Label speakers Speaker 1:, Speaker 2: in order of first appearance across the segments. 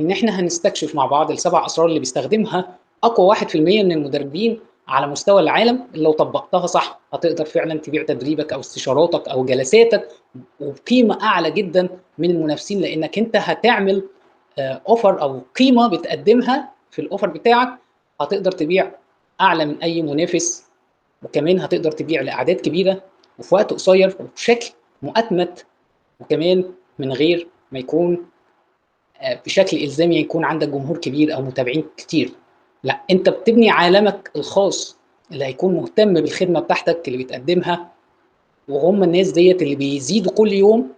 Speaker 1: ان احنا هنستكشف مع بعض السبع اسرار اللي بيستخدمها اقوى 1% من المدربين على مستوى العالم، اللي لو طبقتها صح هتقدر فعلا تبيع تدريبك او استشاراتك او جلساتك وبقيمه اعلى جدا من المنافسين، لانك انت هتعمل offer او قيمة بتقدمها في ال offer بتاعك، هتقدر تبيع اعلى من اي منافس، وكمان هتقدر تبيع لاعداد كبيرة وفي وقت قصير وبشكل مؤتمت، وكمان من غير ما يكون بشكل الزامي يكون عندك جمهور كبير او متابعين كتير. لا، انت بتبني عالمك الخاص اللي هيكون مهتم بالخدمة بتاعتك اللي بتقدمها، وهم الناس ديت اللي بيزيدوا كل يوم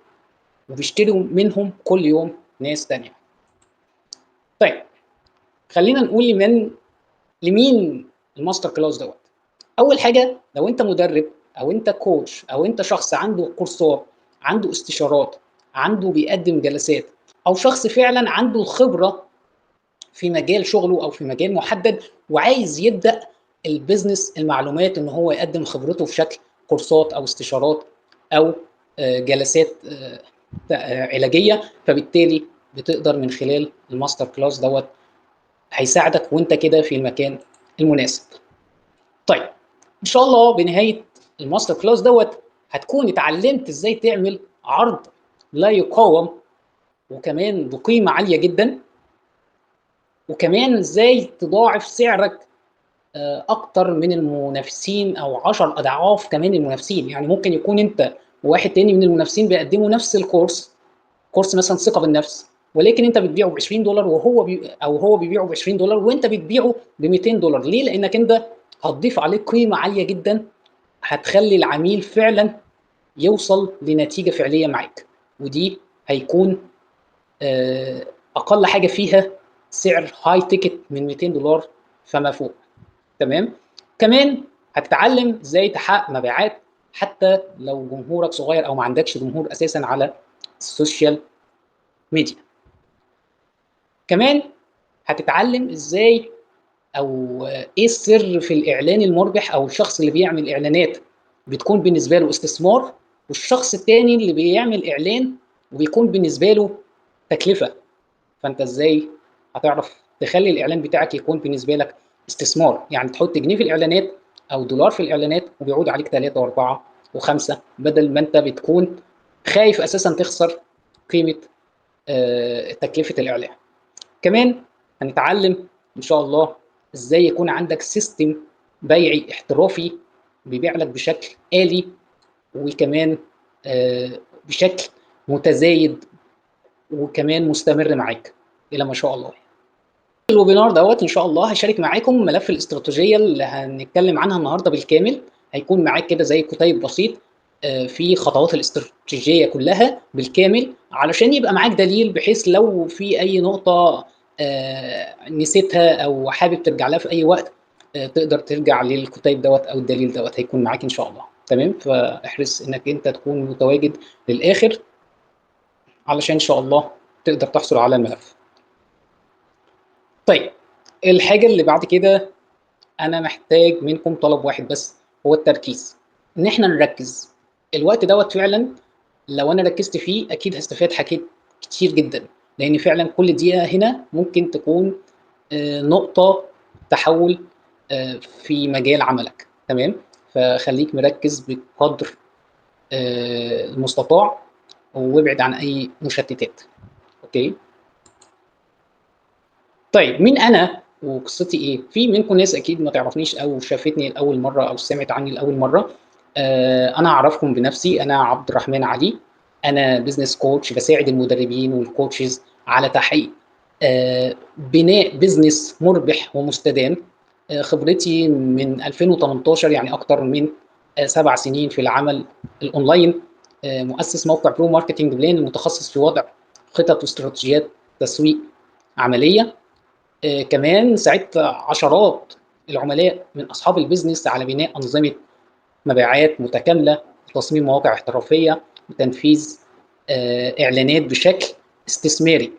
Speaker 1: وبيشتروا منهم كل يوم ناس تانية. طيب خلينا نقول لمين ال master class دوت. اول حاجة، لو انت مدرب او انت coach او انت شخص عنده كورسات، عنده استشارات، عنده بيقدم جلسات، او شخص فعلا عنده الخبرة في مجال شغله او في مجال محدد وعايز يبدا ال business المعلومات ان هو يقدم خبرته في شكل كورسات او استشارات او جلسات علاجية، فبالتالي بتقدر من خلال ال master class دوت هيساعدك وانت كده في المكان المناسب. طيب ان شاء الله بنهاية ال master class دوت هتكون اتعلمت ازاي تعمل عرض لا يقاوم، وكمان بقيمة عالية جدا، وكمان ازاي تضاعف سعرك اكتر من المنافسين او 10 اضعاف كمان المنافسين. يعني ممكن يكون انت وواحد تاني من المنافسين بيقدموا نفس الكورس، كورس مثلا ثقة بالنفس، ولكن انت بتبيعه ب $20 وهو او هو بيبيعه ب $20 وانت بتبيعه ب $200. ليه؟ لانك انت هتضيف عليه قيمة عالية جدا، هتخلي العميل فعلا يوصل لنتيجة فعليه معاك، ودي هيكون اقل حاجة فيها سعر high ticket من $200 فما فوق. تمام؟ كمان هتتعلم ازاي تحقق مبيعات حتى لو جمهورك صغير او ما عندكش جمهور اساسا على ال social media. كمان هتتعلم ازاي او ايه السر في الاعلان المربح، او الشخص اللي بيعمل اعلانات بتكون بالنسبة له استثمار، والشخص التاني اللي بيعمل اعلان وبيكون بالنسبة له تكلفة. فانت ازاي هتعرف تخلي الاعلان بتاعك يكون بالنسبة لك استثمار، يعني تحط جنيه في الاعلانات او دولار في الاعلانات وبيعود عليك 3 و4 و5، بدل ما انت بتكون خايف اساسا تخسر قيمة تكلفة الاعلان. كمان هنتعلم ان شاء الله ازاي يكون عندك system بيعي احترافي بيبيع لك بشكل آلي، وكمان بشكل متزايد، وكمان مستمر معاك الى ما شاء الله. ال webinar دوت ان شاء الله هشارك معاكم ملف الاستراتيجية اللي هنتكلم عنها النهارده بالكامل. هيكون معاك كده زي كتيب بسيط في خطوات الاستراتيجية كلها بالكامل، علشان يبقى معاك دليل، بحيث لو في اي نقطة نسيتها او حابب ترجع لها في اي وقت تقدر ترجع للكتيب دوت او الدليل دوت، هيكون معاك ان شاء الله. تمام؟ فاحرص انك انت تكون متواجد للاخر علشان ان شاء الله تقدر تحصل على الملف. طيب الحاجة اللي بعد كده، انا محتاج منكم طلب واحد بس، هو التركيز. ان احنا نركز الوقت دوت فعلا، لو انا ركزت فيه اكيد هستفاد حاجات كتير جدا، لان فعلا كل دقيقة هنا ممكن تكون نقطة تحول في مجال عملك. تمام؟ فخليك مركز بقدر المستطاع، وابعد عن اي مشتتات. okay؟ طيب مين انا وقصتي ايه؟ في منكم ناس اكيد ما تعرفنيش او شافتني لاول مرة او سمعت عني لاول مرة. انا اعرفكم بنفسي، انا عبد الرحمن علي، انا business coach، بساعد المدربين وال coaches على تحقيق بناء business مربح ومستدام. خبرتي من 2018، يعني اكتر من 7 سنين في العمل الاونلاين. مؤسس موقع Pro Marketing Plan المتخصص في وضع خطط واستراتيجيات تسويق عملية. كمان ساعدت عشرات العملاء من اصحاب ال business على بناء انظمة مبيعات متكاملة، وتصميم مواقع احترافية، وتنفيذ اعلانات بشكل استثماري.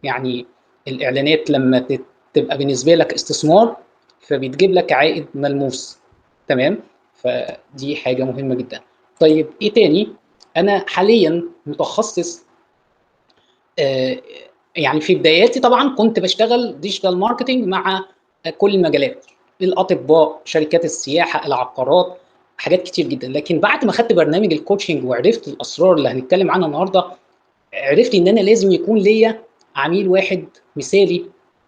Speaker 1: يعني الاعلانات لما تبقى بالنسبة لك استثمار فبتجيب لك عائد ملموس. تمام؟ فدي حاجة مهمة جدا. طيب ايه تاني؟ انا حاليا متخصص يعني في بداياتي طبعا كنت بشتغل digital marketing مع كل المجالات، الاطباء، شركات السياحة، العقارات، حاجات كتير جدا. لكن بعد ما خدت برنامج ال coaching وعرفت الاسرار اللي هنتكلم عنها النهارده، عرفت ان انا لازم يكون ليا عميل واحد مثالي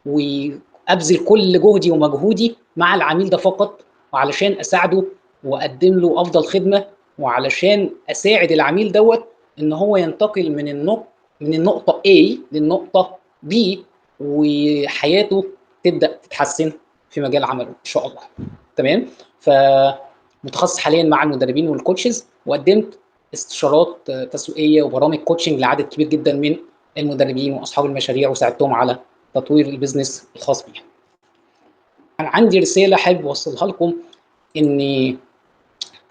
Speaker 1: وابذل كل جهدي ومجهودي مع العميل ده فقط، وعلشان اساعده واقدم له افضل خدمة، وعلشان اساعد العميل دوت ان هو ينتقل من النقطة A للنقطة B وحياته تبدا تتحسن في مجال عمله ان شاء الله. تمام؟ فمتخصص حاليا مع المدربين وال coaches، وقدمت استشارات تسويقية وبرامج coaching لعدد كبير جدا من المدربين واصحاب المشاريع، وساعدتهم على تطوير ال business الخاص بيهم. انا عندي رسالة حابب اوصلها لكم، ان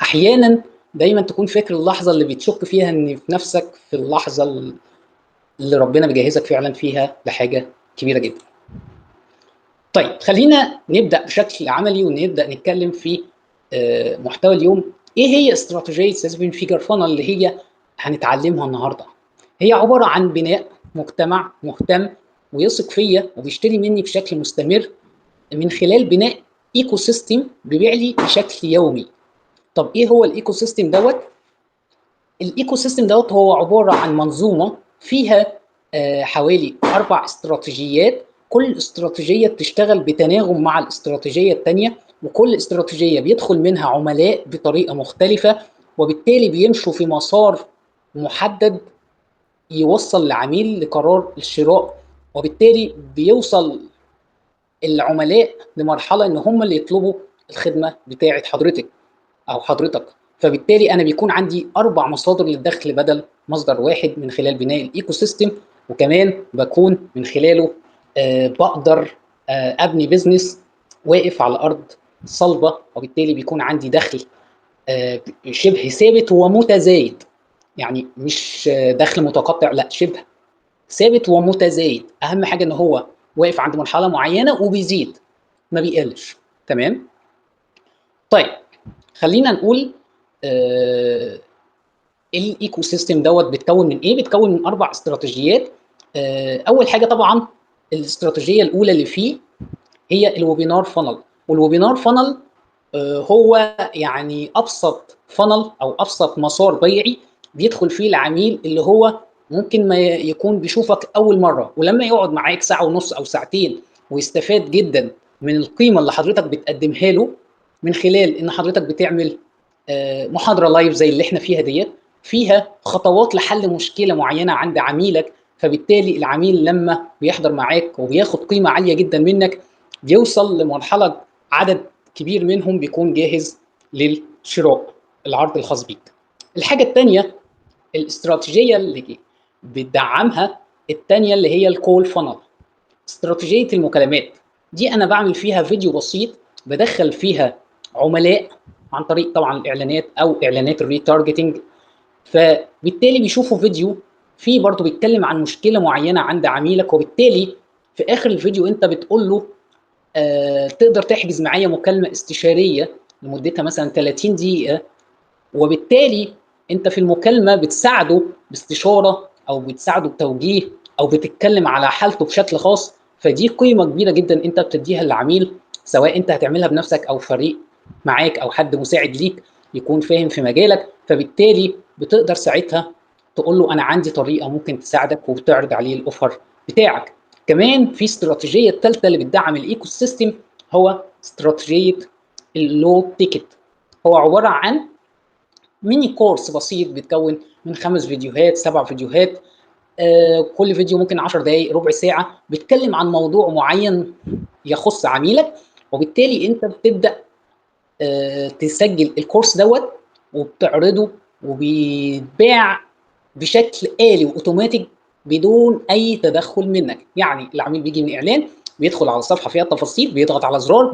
Speaker 1: احيانا دايما تكون فاكر اللحظة اللي بتشك فيها ان في نفسك، في اللحظة اللي ربنا بيجهزك فعلا فيها لحاجة كبيرة جدا. طيب خلينا نبدا بشكل عملي ونبدا نتكلم في محتوى اليوم. ايه هي استراتيجية 7 figure funnel اللي هي هنتعلمها النهارده؟ هي عبارة عن بناء مجتمع مهتم ويثق فيا وبيشتري مني بشكل مستمر من خلال بناء ecosystem بيبيع لي بشكل يومي. طب ايه هو ال ecosystem دوت؟ ال ecosystem دوت هو عبارة عن منظومة فيها حوالي 4 استراتيجيات، كل استراتيجية بتشتغل بتناغم مع الاستراتيجية الثانية، وكل استراتيجية بيدخل منها عملاء بطريقة مختلفة، وبالتالي بيمشوا في مسار محدد يوصل العميل لقرار الشراء، وبالتالي بيوصل العملاء لمرحلة ان هم اللي يطلبوا الخدمة بتاعه حضرتك او حضرتك. فبالتالي انا بيكون عندي 4 مصادر للدخل بدل مصدر واحد من خلال بناء ال ecosystem، وكمان بكون من خلاله بقدر ابني business واقف على ارض صلبه، وبالتالي بيكون عندي دخل شبه ثابت ومتزايد، يعني مش دخل متقطع، لا شبه ثابت ومتزايد. اهم حاجة ان هو واقف عند مرحلة معينة وبيزيد ما بيقلش. تمام؟ طيب خلينا نقول ال ecosystem دوت بيتكون من ايه؟ بيتكون من 4 استراتيجيات. اول حاجة طبعا الاستراتيجية الاولى اللي فيه هي ال webinar funnel. وال webinar funnel هو يعني ابسط funnel او ابسط مسار بيعي بيدخل فيه العميل اللي هو ممكن ما يكون بيشوفك اول مرة، ولما يقعد معاك ساعة ونص او ساعتين ويستفاد جدا من القيمة اللي حضرتك بتقدمها له من خلال ان حضرتك بتعمل محاضرة live زي اللي احنا فيها ديت، فيها خطوات لحل مشكلة معينة عند عميلك. فبالتالي العميل لما بيحضر معاك وبياخد قيمة عالية جدا منك بيوصل لمرحلة عدد كبير منهم بيكون جاهز للشراء العرض الخاص بيك. الحاجة الثانية الاستراتيجية اللي بتدعمها الثانية اللي هي ال call funnel، استراتيجية المكالمات. دي انا بعمل فيها فيديو بسيط بدخل فيها عملاء عن طريق طبعا الاعلانات او اعلانات ال retargeting، فبالتالي بيشوفوا فيديو فيه برضه بيتكلم عن مشكلة معينة عند عميلك، وبالتالي في اخر الفيديو انت بتقول له تقدر تحجز معايا مكالمة استشارية لمدتها مثلا 30 دقيقة، وبالتالي انت في المكالمة بتساعده باستشاره او بتساعده بتوجيه او بتتكلم على حالته بشكل خاص. فدي قيمة كبيرة جدا انت بتديها للعميل، سواء انت هتعملها بنفسك او فريق معاك او حد مساعد ليك يكون فاهم في مجالك. فبالتالي بتقدر ساعتها تقول له انا عندي طريقه ممكن تساعدك، وبتعرض عليه ال offer بتاعك. كمان في استراتيجية الثالثة اللي بتدعم ال ecosystem هو استراتيجية ال low ticket. هو عبارة عن mini course بسيط بيتكون من 5 فيديوهات 7 فيديوهات، كل فيديو ممكن 10 دقائق ربع ساعة، بيتكلم عن موضوع معين يخص عميلك، وبالتالي انت بتبدا تسجل ال course دوت وبتعرضه وبيتباع بشكل آلي واوتوماتيك بدون اي تدخل منك. يعني العميل بيجي من اعلان، بيدخل على صفحة فيها التفاصيل، بيضغط على زرار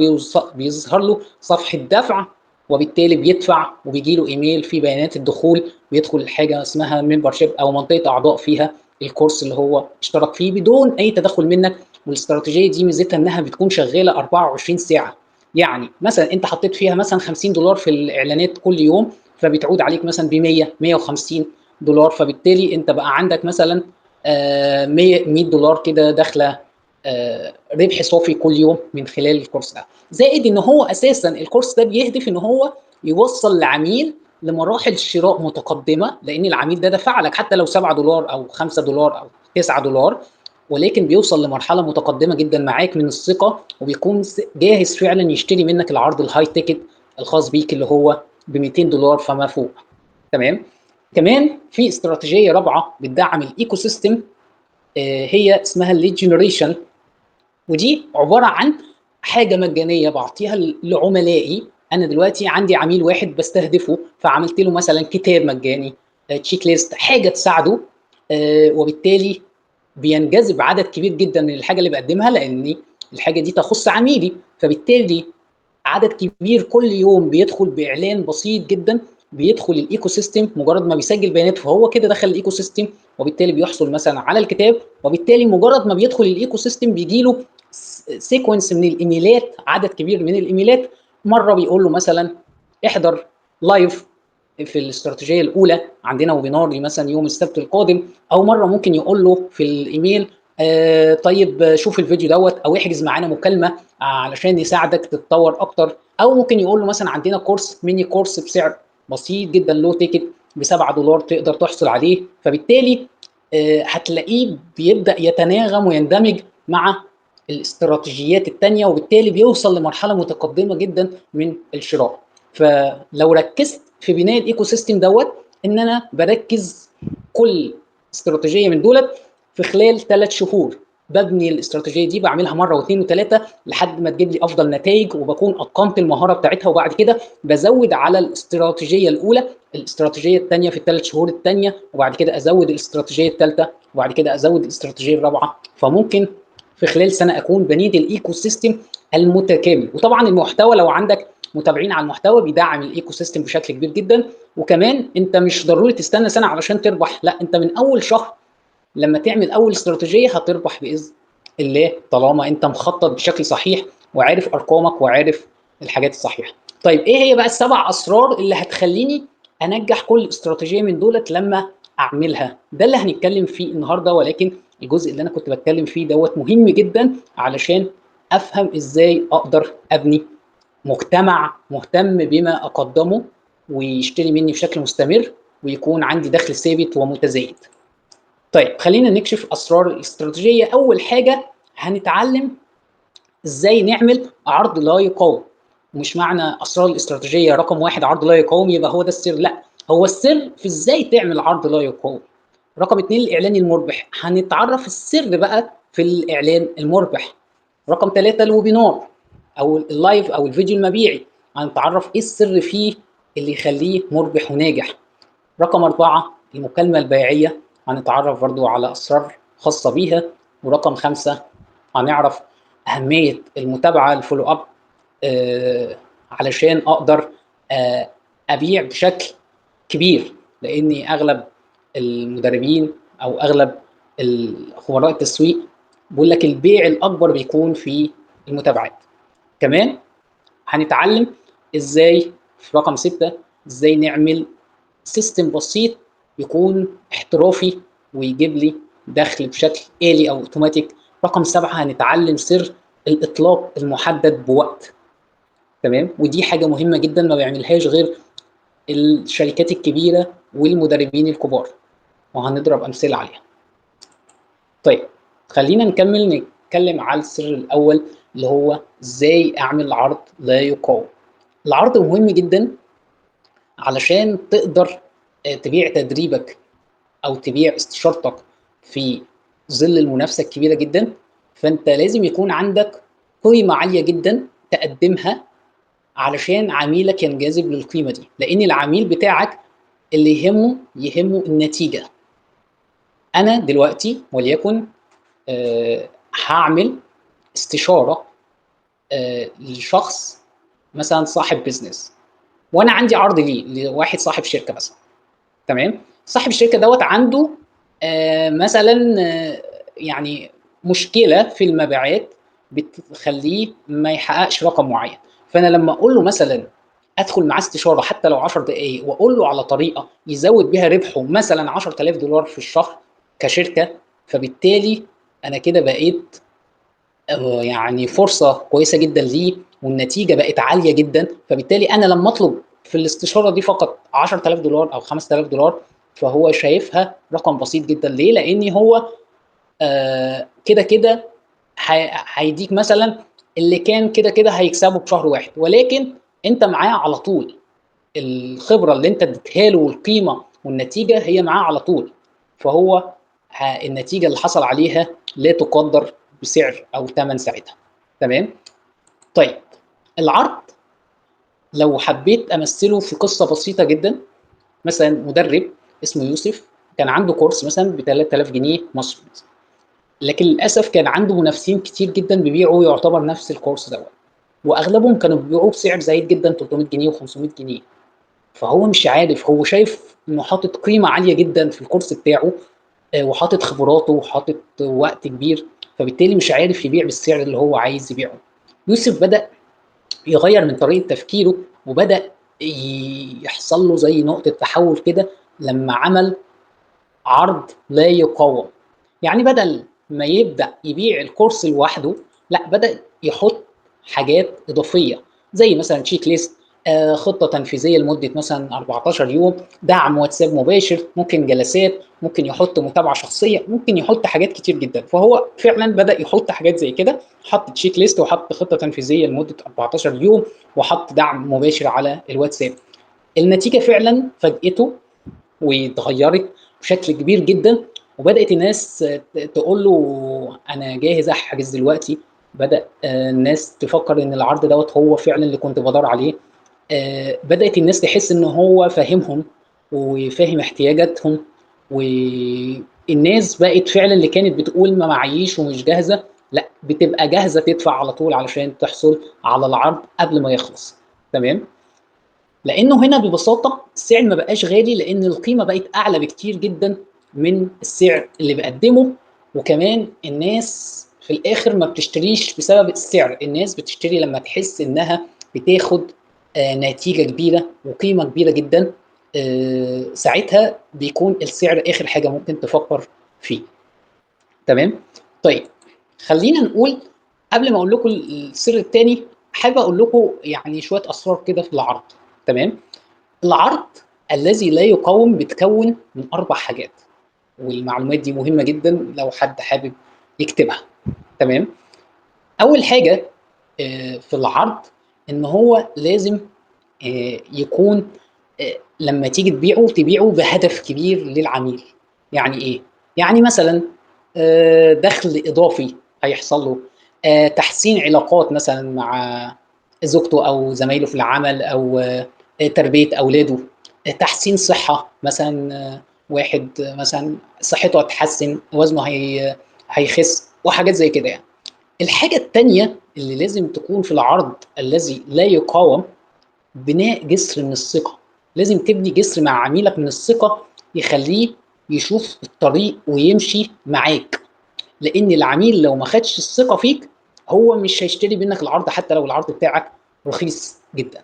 Speaker 1: بيظهر له صفحة دفع، وبالتالي بيدفع وبيجي له ايميل فيه بيانات الدخول، بيدخل حاجة اسمها membership او منطقة اعضاء فيها ال course اللي هو اشترك فيه بدون اي تدخل منك. والاستراتيجيه دي ميزتها انها بتكون شغالة 24 ساعة. يعني مثلا انت حطيت فيها مثلا $50 في الاعلانات كل يوم، فبتعود عليك مثلا ب 100 $150، فبالتالي انت بقى عندك مثلا 100 دولار كده داخله ربح صافي كل يوم من خلال الكورس ده. زائد ان هو اساسا الكورس ده بيهدف ان هو يوصل العميل لمراحل شراء متقدمة، لان العميل ده دفع لك حتى لو 7 دولار او 5 دولار او 9 دولار، ولكن بيوصل لمرحلة متقدمة جدا معاك من الثقة، وبيكون جاهز فعلا يشتري منك العرض ال high ticket الخاص بيك اللي هو ب 200 دولار فما فوق. تمام. كمان في استراتيجية رابعه بتدعم ال ecosystem، هي اسمها ال lead generation، ودي عبارة عن حاجة مجانية بعطيها لعملائي. انا دلوقتي عندي عميل واحد بستهدفه، فعملت له مثلا كتاب مجاني، checklist، حاجة تساعده، وبالتالي بينجذب عدد كبير جدا من الحاجة اللي بقدمها، لان الحاجة دي تخص عميلي، فبالتالي عدد كبير كل يوم بيدخل باعلان بسيط جدا، بيدخل ال ecosystem. مجرد ما بيسجل بياناته فهو كده دخل ال ecosystem، وبالتالي بيحصل مثلا على الكتاب، وبالتالي مجرد ما بيدخل ال ecosystem بيجي له sequence من الايميلات، عدد كبير من الايميلات. مرة بيقول له مثلا احضر live في الاستراتيجية الاولى، عندنا webinar مثلا يوم السبت القادم، او مرة ممكن يقول له في الايميل طيب شوف الفيديو دوت، او احجز معانا مكالمة علشان يساعدك تتطور اكتر، او ممكن يقول له مثلا عندنا كورس mini course بسعر بسيط جدا low ticket ب 7 دولار تقدر تحصل عليه. فبالتالي هتلاقيه بيبدا يتناغم ويندمج مع الاستراتيجيات الثانية، وبالتالي بيوصل لمرحلة متقدمة جدا من الشراء. فلو ركزت في بناء ال ecosystem دوت، ان انا بركز كل استراتيجية من دولت في خلال 3 شهور، ببني الاستراتيجية دي، بعملها مرة واثنين وثلاثة لحد ما تجيب لي افضل نتائج، وبكون اتقنت المهارة بتاعتها، وبعد كده بزود على الاستراتيجية الاولى الاستراتيجية الثانية في ال3 شهور الثانية، وبعد كده ازود الاستراتيجية الثالثة، وبعد كده ازود الاستراتيجية الرابعة. فممكن في خلال سنة اكون بنيت ال ecosystem المتكامل. وطبعا المحتوى لو عندك متابعين على المحتوى بيدعم ال ecosystem بشكل كبير جدا. وكمان انت مش ضروري تستنى سنة علشان تربح، لا، انت من اول شهر لما تعمل اول استراتيجية هتربح باذن الله، طالما انت مخطط بشكل صحيح وعارف ارقامك وعارف الحاجات الصحيحة. طيب ايه هي بقى ال7 اسرار اللي هتخليني انجح كل استراتيجية من دولت لما اعملها؟ ده اللي هنتكلم فيه النهارده، ولكن الجزء اللي انا كنت بتكلم فيه دوت مهم جدا علشان افهم ازاي اقدر ابني مجتمع مهتم بما اقدمه ويشتري مني بشكل مستمر، ويكون عندي دخل ثابت ومتزايد. طيب خلينا نكشف اسرار الاستراتيجية. اول حاجة هنتعلم ازاي نعمل عرض لا يقاوم. ومش معنى اسرار الاستراتيجية رقم 1 عرض لا يقاوم يبقى هو ده السر، لا، هو السر في ازاي تعمل عرض لا يقاوم. رقم 2 الاعلان المربح، هنتعرف السر بقى في الاعلان المربح. رقم 3 ال webinar او ال live او الفيديو المبيعي، هنتعرف ايه السر فيه اللي يخليه مربح وناجح. رقم 4 المكالمة البيعيه، هنتعرف برضو على اسرار خاصة بيها. ورقم 5 هنعرف اهمية المتابعة ال follow up، علشان اقدر ابيع بشكل كبير، لاني اغلب المدربين او اغلب خبراء التسويق بيقول لك البيع الاكبر بيكون في المتابعات. كمان هنتعلم ازاي في رقم 6 ازاي نعمل system بسيط يكون احترافي ويجيب لي دخل بشكل آلي او اوتوماتيك. رقم 7 هنتعلم سر الاطلاق المحدد بوقت. تمام، ودي حاجة مهمة جدا ما بيعملهاش غير الشركات الكبيرة والمدربين الكبار، وهنضرب امثلة عليها. طيب خلينا نكمل نتكلم على السر الاول اللي هو ازاي اعمل عرض لا يقاوم. العرض مهم جدا علشان تقدر تبيع تدريبك او تبيع استشارتك في ظل المنافسة الكبيرة جدا. فانت لازم يكون عندك قيمة عالية جدا تقدمها علشان عميلك ينجذب للقيمة دي، لان العميل بتاعك اللي يهمه النتيجة. انا دلوقتي وليكن هعمل استشاره لشخص مثلا صاحب business، وانا عندي عرض ليه لواحد صاحب شركة مثلا. تمام، صاحب الشركة دوت عنده مثلا يعني مشكلة في المبيعات بتخليه ما يحققش رقم معين. فانا لما اقول له مثلا ادخل معاه استشاره حتى لو 10 دقائق واقول له على طريقه يزود بيها ربحه مثلا 10000 دولار في الشهر كشركة، فبالتالي انا كده بقيت يعني فرصة كويسة جدا ليه، والنتيجة بقت عالية جدا. فبالتالي انا لما اطلب في الاستشارة دي فقط $10,000 او $5,000 فهو شايفها رقم بسيط جدا. ليه؟ لان هو كده كده هيديك مثلا اللي كان كده كده هيكسبه بشهر واحد، ولكن انت معاه على طول، الخبرة اللي انت اديتها له والقيمة والنتيجة هي معاه على طول، فهو النتيجة اللي حصل عليها لا تقدر بسعر او ثمن ساعتها. تمام؟ طيب العرض لو حبيت امثلة في قصة بسيطة جدا، مثلا مدرب اسمه يوسف كان عنده كورس مثلا ب 3000 جنيه مصري، لكن للاسف كان عنده منافسين كتير جدا بيبيعوا يعتبر نفس الكورس دوت، واغلبهم كانوا بيبيعوه بسعر زايد جدا 300 جنيه و500 جنيه. فهو مش عارف، هو شايف انه حاطط قيمة عالية جدا في الكورس بتاعه وحاطط خبراته وحاطط وقت كبير، فبالتالي مش عارف يبيع بالسعر اللي هو عايز يبيعه. يوسف بدأ يغير من طريقه تفكيره، وبدأ يحصل له زي نقطة تحول كده لما عمل عرض لا يقاوم. يعني بدل ما يبدأ يبيع الكورس لوحده، لا بدأ يحط حاجات إضافية زي مثلا checklist، خطة تنفيذية لمدة مثلا 14 يوم، دعم واتساب مباشر، ممكن جلسات، ممكن يحط متابعة شخصية، ممكن يحط حاجات كتير جدا. فهو فعلا بدأ يحط حاجات زي كده، حط checklist وحط خطة تنفيذية لمدة 14 يوم وحط دعم مباشر على الواتساب. النتيجة فعلا فاجئته واتغيرت بشكل كبير جدا، وبدأت الناس تقول له أنا جاهز أحجز دلوقتي. بدأ الناس تفكر إن العرض دوت هو فعلا اللي كنت بدور عليه. بدأت الناس تحس إن هو فاهمهم وفاهم احتياجاتهم، والناس بقت فعلا اللي كانت بتقول ما معيش ومش جاهزة، لا بتبقى جاهزة تدفع على طول علشان تحصل على العرض قبل ما يخلص. تمام؟ لأنه هنا ببساطة السعر ما بقاش غالي، لأن القيمة بقت أعلى بكتير جدا من السعر اللي بقدمه. وكمان الناس في الآخر ما بتشتريش بسبب السعر، الناس بتشتري لما تحس إنها بتاخد نتيجة كبيرة وقيمة كبيرة جدا، ساعتها بيكون السعر آخر حاجة ممكن تفكر فيه. تمام؟ طيب خلينا نقول قبل ما أقول لكم السر الثاني، حابب أقول لكم يعني شوية أسرار كده في العرض. تمام؟ العرض الذي لا يقاوم بيتكون من 4 حاجات، والمعلومات دي مهمة جدا لو حد حابب يكتبها. تمام؟ أول حاجة في العرض إن هو لازم يكون لما تيجي تبيعه تبيعه بهدف كبير للعميل. يعني إيه؟ يعني مثلا دخل إضافي هيحصل له، تحسين علاقات مثلا مع زوجته أو زمايله في العمل، أو تربية أولاده، تحسين صحة مثلا، واحد مثلا صحته هتحسن، وزنه هيخس، وحاجات زي كده. يعني الحاجة التانية اللي لازم تكون في العرض الذي لا يقاوم، بناء جسر من الثقة. لازم تبني جسر مع عميلك من الثقة يخليه يشوف الطريق ويمشي معاك، لأن العميل لو ما خدش الثقة فيك هو مش هيشتري منك العرض حتى لو العرض بتاعك رخيص جدا.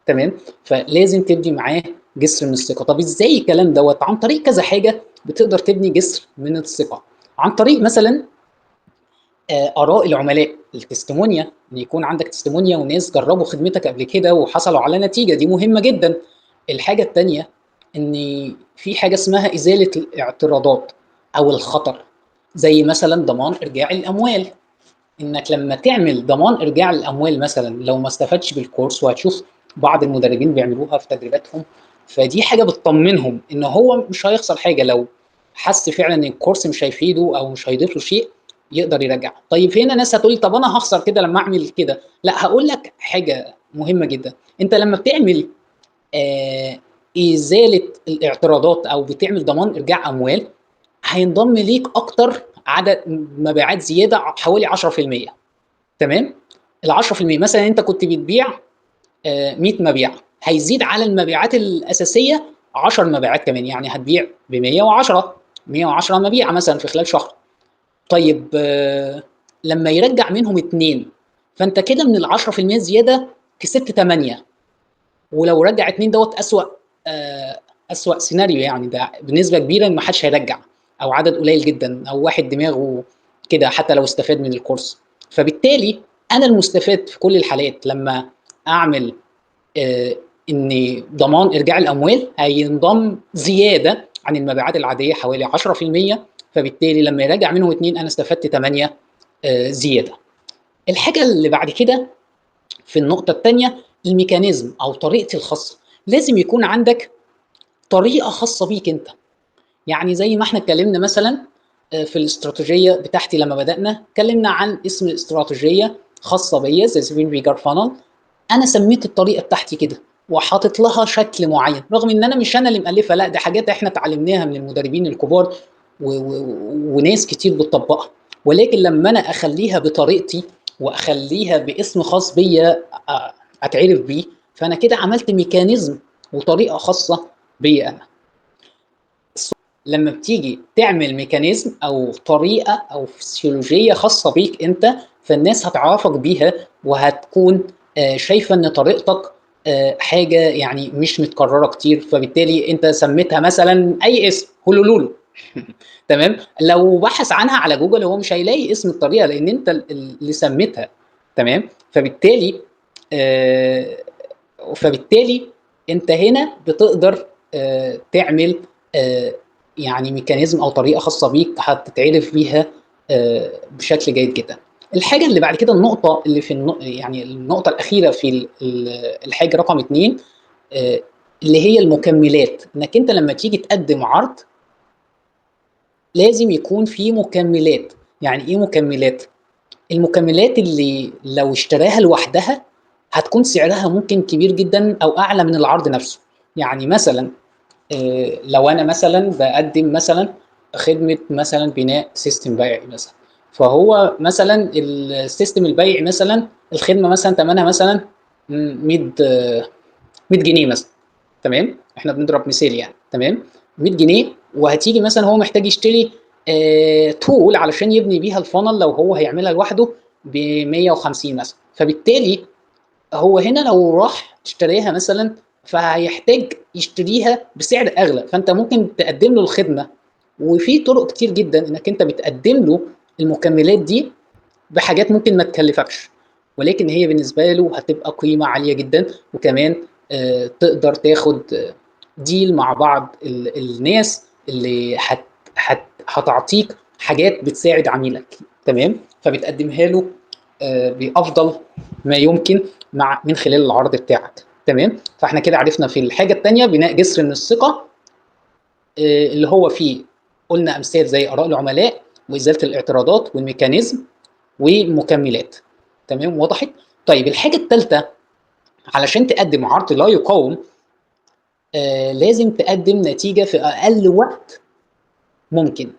Speaker 1: تمام؟ فلازم تبني معاه جسر من الثقة. طب ازاي الكلام دوت؟ عن طريق كذا حاجة بتقدر تبني جسر من الثقة. عن طريق مثلا آراء العملاء، ال testimonial، ان يكون عندك testimonial وناس جربوا خدمتك قبل كده وحصلوا على نتيجة، دي مهمة جدا. الحاجة الثانية ان في حاجة اسمها إزالة الاعتراضات او الخطر، زي مثلا ضمان ارجاع الاموال. انك لما تعمل ضمان ارجاع الاموال مثلا لو ما استفدش بالكورس، وهتشوف بعض المدربين بيعملوها في تدريباتهم، فدي حاجة بتطمنهم ان هو مش هيخسر حاجة لو حس فعلا ان الكورس مش هيفيده او مش هيضيف له شيء يقدر يرجع. طيب هنا ناس هتقول طب انا هخسر كده لما اعمل كده. لا، هقول لك حاجة مهمة جدا. انت لما بتعمل ازالة الاعتراضات او بتعمل ضمان ارجاع اموال، هينضم ليك اكتر عدد مبيعات زيادة حوالي 10%. تمام؟ ال 10% مثلا انت كنت بتبيع 100 مبيعه، هيزيد على المبيعات الاساسية 10 مبيعات كمان، يعني هتبيع ب 110 مبيعه مثلا في خلال شهر. طيب لما يرجع منهم 2، فانت كده من ال 10% زيادة كسبت 8، ولو رجع 2 دوت اسوأ سيناريو، يعني ده بنسبة كبيرة ما حدش هيرجع. او عدد قليل جدا، او واحد دماغه كده حتى لو استفاد من الكورس. فبالتالي انا المستفاد في كل الحالات لما اعمل ان ضمان ارجاع الاموال هينضم زيادة عن المبيعات العادية حوالي 10%، فبالتالي لما يراجع منه 2 انا استفدت 8 زيادة. الحاجة اللي بعد كده في النقطة الثانية ال mechanism او طريقتي الخاصة. لازم يكون عندك طريقه خاصة بيك انت. يعني زي ما احنا اتكلمنا مثلا في الاستراتيجية بتاعتي لما بدانا اتكلمنا عن اسم استراتيجية خاصة بيا زي 7 figure funnel. انا سميت الطريقة بتاعتي كده وحاطط لها شكل معين، رغم ان انا مش انا اللي مؤلفها، لا ده حاجات احنا اتعلمناها من المدربين الكبار وناس كتير بتطبقها، ولكن لما انا اخليها بطريقتي واخليها باسم خاص بيا اتعرف بيه، فانا كده عملت mechanism وطريقه خاصة بيا انا. لما بتيجي تعمل mechanism او طريقه او فسيولوجيه خاصة بيك انت، فالناس هتعرفك بيها وهتكون شايفه ان طريقتك حاجة يعني مش متكررة كتير، فبالتالي انت سميتها مثلا اي اسم، هولولولو تمام، لو بحث عنها على جوجل هو مش هيلاقي اسم الطريقة لان انت اللي سميتها، تمام. فبالتالي انت هنا بتقدر تعمل يعني mechanism او طريقه خاصة بيك هتتعرف بيها بشكل جيد جدا. الحاجة اللي بعد كده النقطة اللي في يعني النقطة الاخيرة في الحاجة رقم 2 اللي هي المكملات. انك انت لما تيجي تقدم عرض لازم يكون في مكملات. يعني ايه مكملات؟ المكملات اللي لو اشتراها لوحدها هتكون سعرها ممكن كبير جدا او اعلى من العرض نفسه. يعني مثلا لو انا مثلا بقدم مثلا خدمة مثلا بناء system بيعي مثلا، فهو مثلا ال system البيعي مثلا الخدمة مثلا ثمنها مثلا 100 جنيه مثلا، تمام، احنا بنضرب مثال يعني، تمام، 100 جنيه، وهتيجي مثلا هو محتاج يشتري tool علشان يبني بيها ال funnel لو هو هيعملها لوحده ب 150 مثلا، فبالتالي هو هنا لو راح اشتريها مثلا فهيحتاج يشتريها بسعر اغلى. فانت ممكن تقدم له الخدمة، وفي طرق كتير جدا انك انت بتقدم له المكملات دي بحاجات ممكن ما تكلفكش، ولكن هي بالنسبة له هتبقى قيمة عالية جدا، وكمان تقدر تاخد deal مع بعض الناس اللي هتعطيك حاجات بتساعد عميلك، تمام، فبتقدمها له بافضل ما يمكن مع من خلال العرض بتاعك، تمام. فاحنا كده عرفنا في الحاجة الثانية بناء جسر من الثقة اللي هو فيه قلنا امثال زي اراء العملاء وازالة الاعتراضات وال mechanism والمكملات، تمام، وضحت. طيب الحاجة الثالثة علشان تقدم عرض لا يقاوم لازم تقدم نتيجة في اقل وقت ممكن.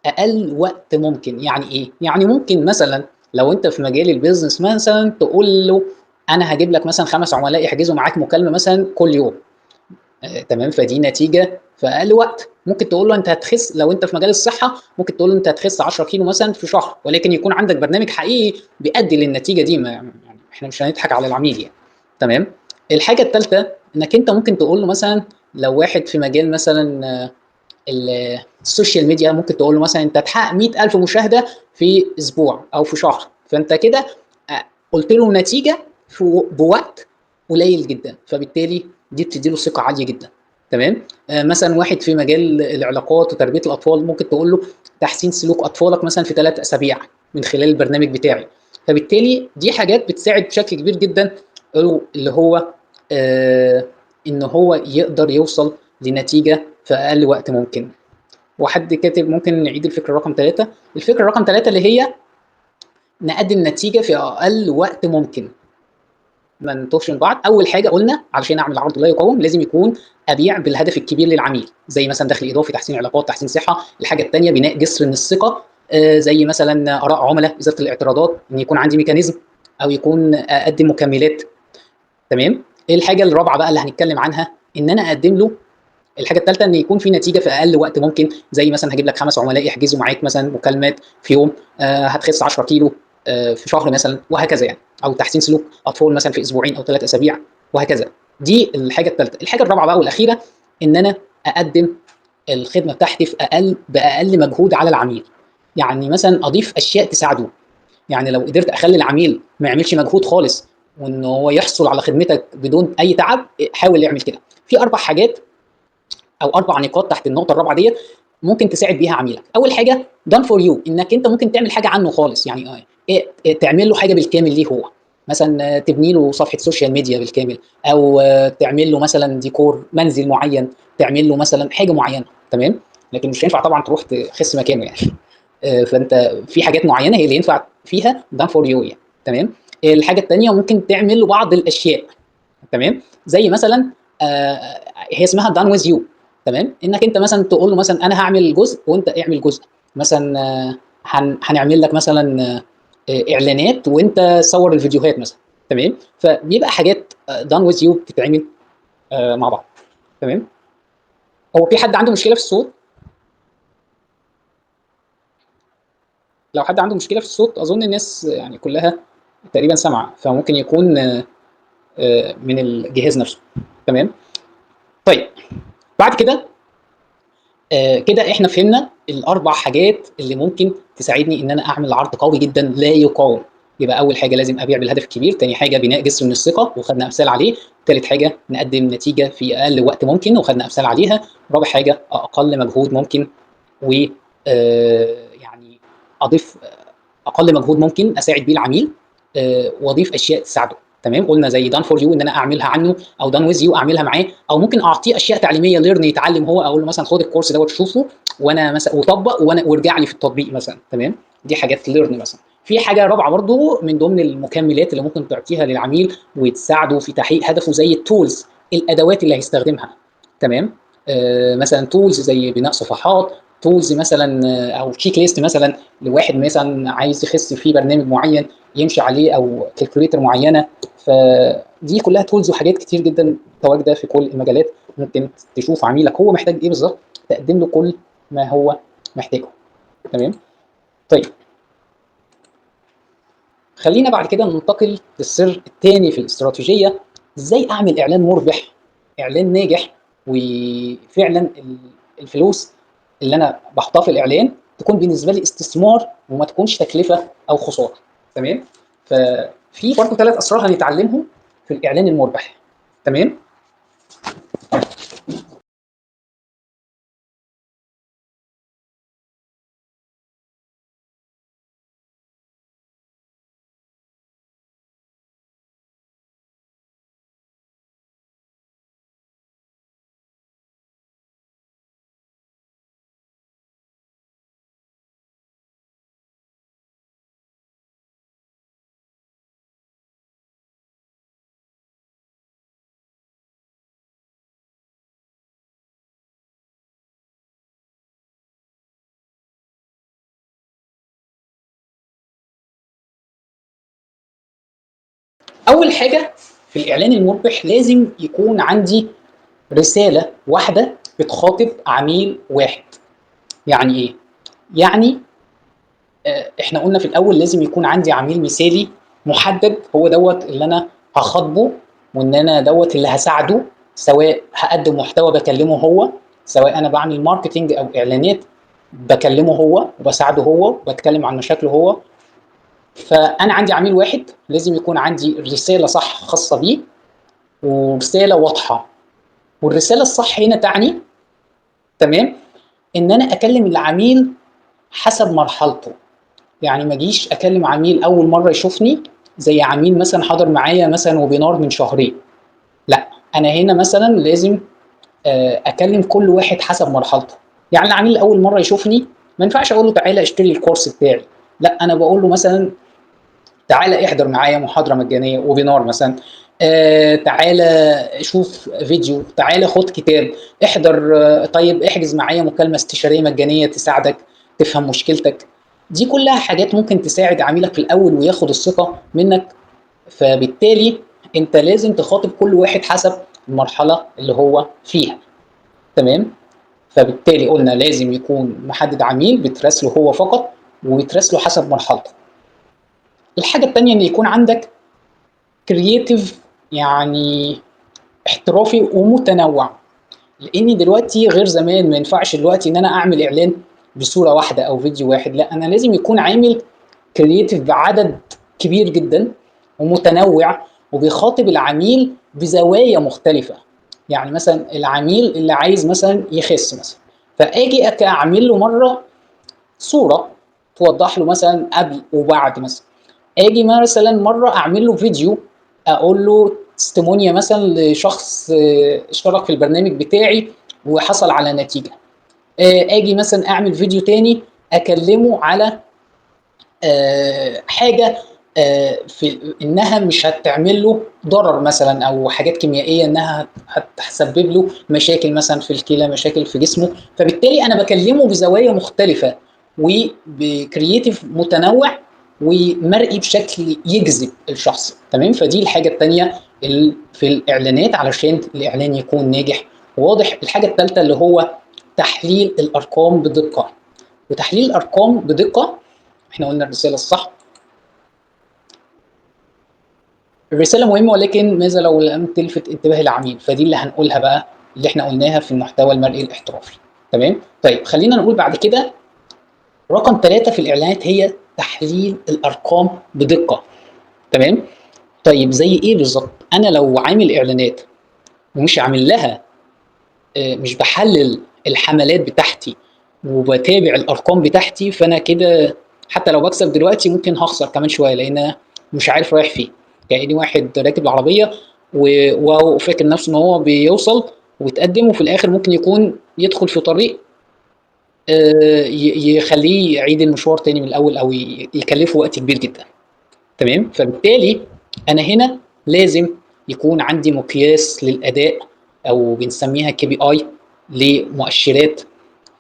Speaker 1: اقل وقت ممكن يعني ايه؟ يعني ممكن مثلا لو انت في مجال ال business مثلا تقول له انا هجيب لك مثلا 5 عملاء يحجزوا معاك مكالمة مثلا كل يوم، تمام، فدي نتيجة في اقل وقت. ممكن تقول له انت هتخس، لو انت في مجال الصحة ممكن تقول له انت هتخس 10 كيلو مثلا في شهر، ولكن يكون عندك برنامج حقيقي بيؤدي للنتيجة دي، ما يعني احنا مش هنضحك على العميل يعني، تمام. الحاجة الثالثة انك انت ممكن تقول له مثلا لو واحد في مجال مثلا ال social media ممكن تقول له مثلا انت هتحقق 100,000 مشاهده في اسبوع او في شهر، فانت كده قلت له نتيجة بوقت قليل جدا، فبالتالي دي بتدي له ثقة عالية جدا، تمام. مثلا واحد في مجال العلاقات وتربيه الاطفال ممكن تقول له تحسين سلوك اطفالك مثلا في 3 اسابيع من خلال البرنامج بتاعي، فبالتالي دي حاجات بتساعد بشكل كبير جدا اللي هو ان هو يقدر يوصل لنتيجة في اقل وقت ممكن. وحد كاتب ممكن نعيد الفكرة رقم 3. الفكرة رقم 3 اللي هي نقدم نتيجة في اقل وقت ممكن، ما نتوهش من بعض. اول حاجة قلنا علشان اعمل عرض لا يقاوم لازم يكون ابيع بالهدف الكبير للعميل، زي مثلا دخل اضافي، تحسين علاقات، تحسين صحة. الحاجة الثانية بناء جسر من الثقة، زي مثلا اراء عملاء، ازالة الاعتراضات، ان يكون عندي mechanism او يكون اقدم مكملات، تمام. الحاجة الرابعة بقى اللي هنتكلم عنها ان انا اقدم له الحاجة الثالثة ان يكون في نتيجة في اقل وقت ممكن، زي مثلا هجيب لك 5 عملاء يحجزوا معاك مثلا مكالمات في يوم، هتخس 10 كيلو في شهر مثلا، وهكذا يعني، او تحسين سلوك اطفال مثلا في اسبوعين او 3 اسابيع وهكذا. دي الحاجة الثالثة. الحاجة الرابعة بقى والاخيرة ان انا اقدم الخدمة بتاعتي في باقل مجهود على العميل. يعني مثلا اضيف اشياء تساعده، يعني لو قدرت اخلي العميل ما يعملش مجهود خالص وان هو يحصل على خدمتك بدون اي تعب، حاول يعمل كده. في 4 حاجات او 4 نقاط تحت النقطة الرابعة ديت ممكن تساعد بيها عميلك. اول حاجة done for you، انك انت ممكن تعمل حاجة عنه خالص، يعني تعمل له حاجة بالكامل ليه هو، مثلا تبني له صفحة social media بالكامل، او تعمل له مثلا ديكور منزل معين، تعمل له مثلا حاجة معينة، تمام؟ لكن مش هينفع طبعا تروح تخس مكانه يعني. فانت في حاجات معينة هي اللي ينفع فيها done for you يعني، تمام؟ الحاجة الثانية ممكن تعمل له بعض الاشياء، تمام؟ زي مثلا هي اسمها done with you، تمام؟ انك انت مثلا تقول له مثلا انا هعمل جزء وانت اعمل جزء، مثلا هنعمل لك مثلا اعلانات وانت صور الفيديوهات مثلا، تمام؟ فبيبقى حاجات done with you بتتعمل مع بعض، تمام؟ هو في حد عنده مشكلة في الصوت؟ لو حد عنده مشكلة في الصوت اظن الناس يعني كلها تقريبا سامعه، فممكن يكون من الجهاز نفسه، تمام؟ طيب بعد كده كده احنا فهمنا ال4 حاجات اللي ممكن تساعدني ان انا اعمل عرض قوي جدا لا يقاوم. يبقى اول حاجة لازم ابيع بالهدف الكبير، تاني حاجة بناء جسر من الثقة وخدنا امثال عليه، تالت حاجة نقدم نتيجة في اقل وقت ممكن وخدنا امثال عليها، رابع حاجة اقل مجهود ممكن، و يعني اضيف اقل مجهود ممكن اساعد بيه العميل، واضيف اشياء تساعده، تمام؟ قلنا زي done for you ان انا اعملها عنه، او done with you اعملها معاه، او ممكن اعطيه اشياء تعليمية learn يتعلم هو، اقول له مثلا خد الكورس دوت شوفه وانا مثلا وطبق وانا وارجع لي في التطبيق مثلا، تمام؟ دي حاجات learn مثلا. في حاجة رابعه برضو من ضمن المكملات اللي ممكن تعطيها للعميل وتساعده في تحقيق هدفه، زي ال tools، الادوات اللي هيستخدمها، تمام؟ مثلا tools زي بناء صفحات، tools مثلا او checklist مثلا لواحد مثلا عايز يخس في برنامج معين يمشي عليه، او calculator معينة. فدي كلها tools وحاجات كتير جدا متواجدة في كل المجالات، ممكن تشوف عميلك هو محتاج ايه بالظبط تقدم له كل ما هو محتاجه، تمام؟ طيب خلينا بعد كده ننتقل للسر الثاني في الاستراتيجية، ازاي اعمل اعلان مربح، اعلان ناجح، وفعلا الفلوس اللي انا بحطها في الاعلان تكون بالنسبة لي استثمار وما تكونش تكلفة او خسارة، تمام؟ ففي برضه 3 اسرار هنتعلمهم في الاعلان المربح، تمام؟ اول حاجة في الاعلان المربح لازم يكون عندي رسالة واحدة بتخاطب عميل واحد. يعني ايه؟ يعني احنا قلنا في الاول لازم يكون عندي عميل مثالي محدد، هو دوت اللي انا هخاطبه وان انا دوت اللي هساعده، سواء هقدم محتوى بكلمه هو، سواء انا بعمل marketing او اعلانات بكلمه هو وبساعده هو وبتكلم عن مشاكله هو. فانا عندي عميل واحد لازم يكون عندي رسالة صح خاصة بيه ورسالة واضحة. والرسالة الصح هنا تعني، تمام، ان انا اكلم العميل حسب مرحلته. يعني ما اجيش اكلم عميل اول مرة يشوفني زي عميل مثلا حضر معايا مثلا webinar من شهرين، لا، انا هنا مثلا لازم اكلم كل واحد حسب مرحلته. يعني العميل اول مرة يشوفني ما ينفعش اقول له تعالى اشتري الكورس بتاعي، لا، انا بقول له مثلا تعالى احضر معايا محاضرة مجانية، webinar مثلا، تعالى شوف فيديو، تعالى خد كتاب، احضر، طيب احجز معايا مكالمة استشارية مجانية تساعدك تفهم مشكلتك. دي كلها حاجات ممكن تساعد عميلك في الاول وياخد الثقة منك. فبالتالي انت لازم تخاطب كل واحد حسب المرحلة اللي هو فيها، تمام؟ فبالتالي قلنا لازم يكون محدد عميل بتراسله هو فقط وبتراسله حسب مرحلته. الحاجة الثانية ان يكون عندك creative، يعني احترافي ومتنوع. لاني دلوقتي غير زمان، ما ينفعش دلوقتي ان انا اعمل اعلان بصورة واحدة او فيديو واحد، لا انا لازم يكون عامل creative بعدد كبير جدا ومتنوع وبيخاطب العميل بزوايا مختلفة. يعني مثلا العميل اللي عايز مثلا يخس مثلا، فاجي اعمل له مرة صوره توضح له مثلا قبل وبعد مثلا، اجي مثلا مرة اعمل له فيديو اقول له testimonial مثلا لشخص اشترك في البرنامج بتاعي وحصل على نتيجة، اجي مثلا اعمل فيديو تاني اكلمه على حاجة في انها مش هتعمل له ضرر مثلا، او حاجات كيميائية انها هتسبب له مشاكل مثلا في الكلى، مشاكل في جسمه. فبالتالي انا بكلمه بزوايا مختلفة وب creative متنوع ومرئي بشكل يجذب الشخص. تمام؟ فدي الحاجة الثانية في الاعلانات علشان الاعلان يكون ناجح وواضح. الحاجة الثالثة اللي هو تحليل الارقام بدقة. وتحليل الارقام بدقة احنا قلنا الرسالة الصح، الرسالة مهمة، ولكن ماذا لو لم تلفت انتباه العميل؟ فدي اللي هنقولها بقى، اللي احنا قلناها في المحتوى المرئي الاحترافي. تمام؟ طيب خلينا نقول بعد كده رقم 3 في الاعلانات هي تحليل الارقام بدقة. تمام؟ طيب زي ايه بالظبط؟ انا لو عامل اعلانات ومش عامل لها، مش بحلل الحملات بتاعتي وبتابع الارقام بتاعتي، فانا كده حتى لو بكسب دلوقتي ممكن هخسر كمان شوية، لان مش عارف رايح فين. كأني واحد راكب العربية وهو فاكر نفسه ان هو بيوصل ويتقدم، وفي الاخر ممكن يكون يدخل في طريق يخليه يعيد المشوار تاني من الاول، او يكلفه وقت كبير جدا. تمام؟ فبالتالي انا هنا لازم يكون عندي مقياس للاداء، او بنسميها KPI، لمؤشرات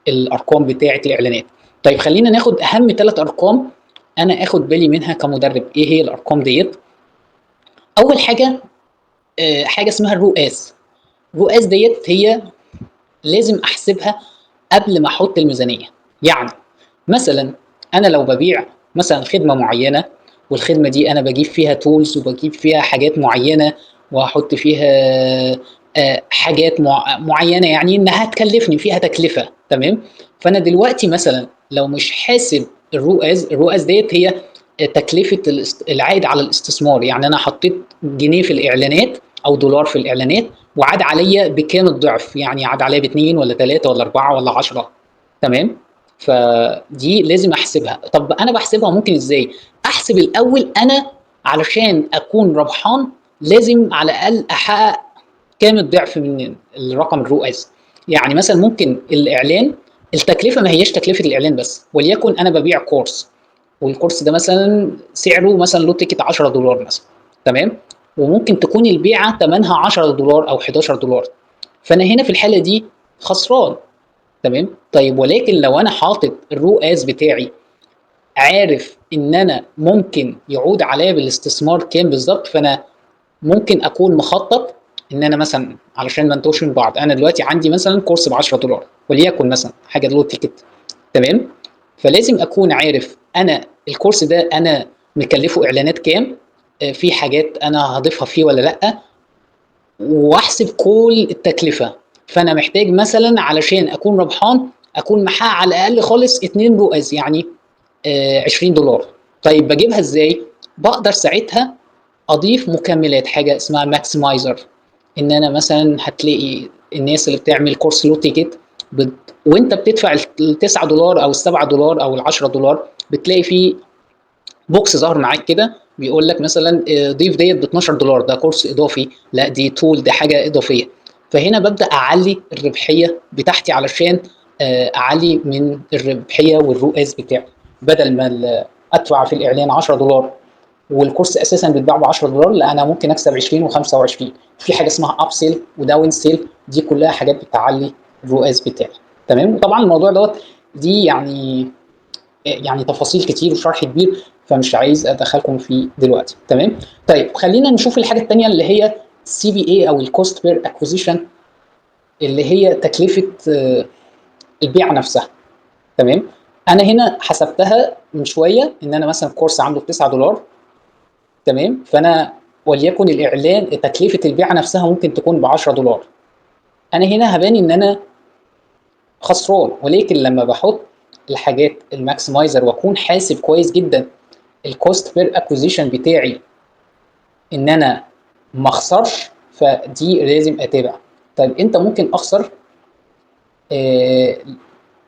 Speaker 1: الارقام بتاعه الاعلانات. طيب خلينا ناخد اهم 3 ارقام انا اخد بالي منها كمدرب. ايه هي الارقام ديت؟ اول حاجة حاجة اسمها ال ROAS. ال ROAS ديت هي لازم احسبها قبل ما احط الميزانية. يعني مثلا انا لو ببيع مثلا خدمة معينة، والخدمة دي انا بجيب فيها tools وبجيب فيها حاجات معينة وهحط فيها حاجات معينة، يعني انها تكلفني فيها تكلفة. تمام؟ فانا دلوقتي مثلا لو مش حاسب ال ROAS، ال ROAS ديت هي تكلفة العائد على الاستثمار. يعني انا حطيت جنيه في الاعلانات او دولار في الاعلانات وعاد عليا بكام الضعف، يعني عاد عليا ب2 ولا 3 ولا 4 ولا 10. تمام؟ فدي لازم احسبها. طب انا بحسبها ممكن ازاي؟ احسب الاول انا علشان اكون ربحان لازم على الاقل احقق كام الضعف من الرقم ال ROAS. يعني مثلا ممكن الاعلان التكلفة ما هياش تكلفة الاعلان بس، وليكن انا ببيع كورس، والكورس ده مثلا سعره مثلا low ticket $10 مثلا. تمام؟ وممكن تكون البيعة ثمنها $10 او $11، فانا هنا في الحالة دي خسران. تمام؟ طيب ولكن لو انا حاطط ال ROAS بتاعي، عارف ان انا ممكن يعود عليا بالاستثمار كام بالظبط، فانا ممكن اكون مخطط ان انا مثلا علشان ما نتوهش من بعض، انا دلوقتي عندي مثلا كورس ب $10 وليكن مثلا حاجة low ticket. تمام؟ فلازم اكون عارف انا الكورس ده انا مكلفة اعلانات كام، في حاجات انا هضيفها فيه ولا لا، واحسب كل التكلفة. فانا محتاج مثلا علشان اكون ربحان اكون محقق على الاقل خالص 2 ROAS، يعني $20. طيب بجيبها ازاي؟ بقدر ساعتها اضيف مكملات، حاجة اسمها maximizer، ان انا مثلا هتلاقي الناس اللي بتعمل كورس low ticket وانت بتدفع ال $9 او ال $7 او ال $10، بتلاقي فيه box ظهر معاك كده بيقول لك مثلا ضيف ديت ب $12، ده كورس اضافي، لا دي tool، ده حاجة اضافية. فهنا ببدا اعلي الربحية بتاعتي علشان اعلي من الربحية وال ROAS بتاعي. بدل ما ادفع في الاعلان $10 والكورس اساسا بيتباع ب $10، لا انا ممكن اكسب 20 و25. في حاجة اسمها upsell و downsell، دي كلها حاجات بتعلي ال ROAS بتاعي. تمام؟ وطبعا الموضوع دوت دي يعني تفاصيل كتير وشرح كبير، فمش عايز ادخلكم فيه دلوقتي. تمام؟ طيب خلينا نشوف الحاجة الثانية اللي هي CPA او ال cost per acquisition، اللي هي تكلفة البيع نفسها. تمام؟ انا هنا حسبتها من شوية ان انا مثلا كورس عامله ب $9. تمام؟ فانا وليكن الاعلان تكلفة البيع نفسها ممكن تكون ب $10. انا هنا هبان ان انا خسران. ولكن لما بحط الحاجات ال maximizer واكون حاسب كويس جدا ال cost per acquisition بتاعي ان انا ما اخسرش، فدي لازم اتابع. طيب انت ممكن اخسر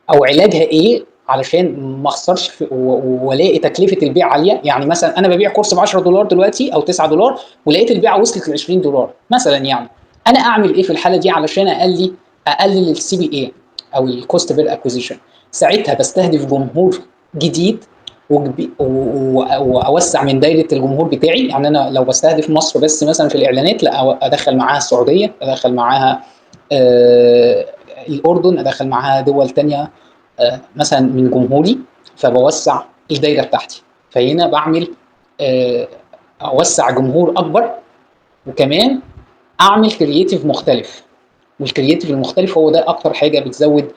Speaker 1: او علاجها ايه علشان ما اخسرش والاقي تكلفة البيع عالية؟ يعني مثلا انا ببيع كورس ب $10 دلوقتي او $9 ولقيت البيعة وصلت ل $20 مثلا، يعني انا اعمل ايه في الحالة دي علشان اقلل ال CPA او ال cost per acquisition؟ ساعتها بستهدف جمهور جديد واوسع من دايرة الجمهور بتاعي. يعني انا لو بستهدف مصر بس مثلا في الاعلانات، لا ادخل معاها السعودية، ادخل معاها الاردن، ادخل معاها دول تانية مثلا من جمهوري، فبوسع الدايرة بتاعتي. فهنا بعمل اوسع جمهور اكبر، وكمان اعمل creative مختلف، وال creative المختلف هو ده اكتر حاجة بتزود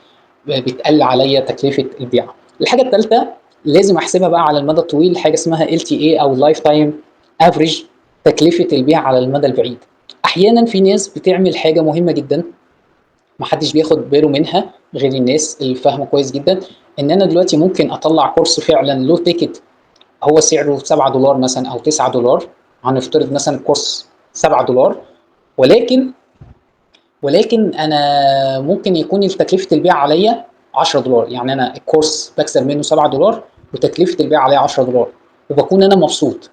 Speaker 1: بتقل عليا تكلفة البيع. الحاجة الثالثة لازم احسبها بقى على المدى الطويل، حاجة اسمها LTA او lifetime average، تكلفة البيع على المدى البعيد. احيانا في ناس بتعمل حاجة مهمة جدا محدش بياخد باله منها غير الناس اللي فاهمه كويس جدا، ان انا دلوقتي ممكن اطلع كورس فعلا low ticket هو سعره $7 مثلا او $9، هنفترض مثلا كورس $7، ولكن انا ممكن يكون تكلفة البيع عليا $10. يعني انا الكورس بكسب منه $7 وتكلفة البيع عليا $10، وبكون انا مبسوط.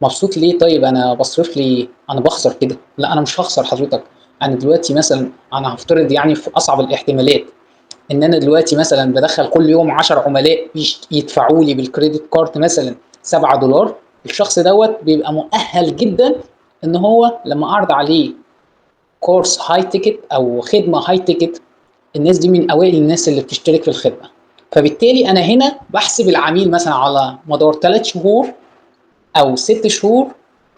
Speaker 1: مبسوط ليه؟ طيب انا بصرف لي، انا بخسر كده؟ لا انا مش هخسر حضرتك. انا دلوقتي مثلا انا هفترض يعني في اصعب الاحتمالات ان انا دلوقتي مثلا بدخل كل يوم 10 عملاء يدفعوا لي بال credit card مثلا $7، الشخص دوت بيبقى مؤهل جدا ان هو لما اعرض عليه كورس high ticket او خدمة high ticket، الناس دي من اوائل الناس اللي بتشترك في الخدمة. فبالتالي انا هنا بحسب العميل مثلا على مدار 3 شهور او 6 شهور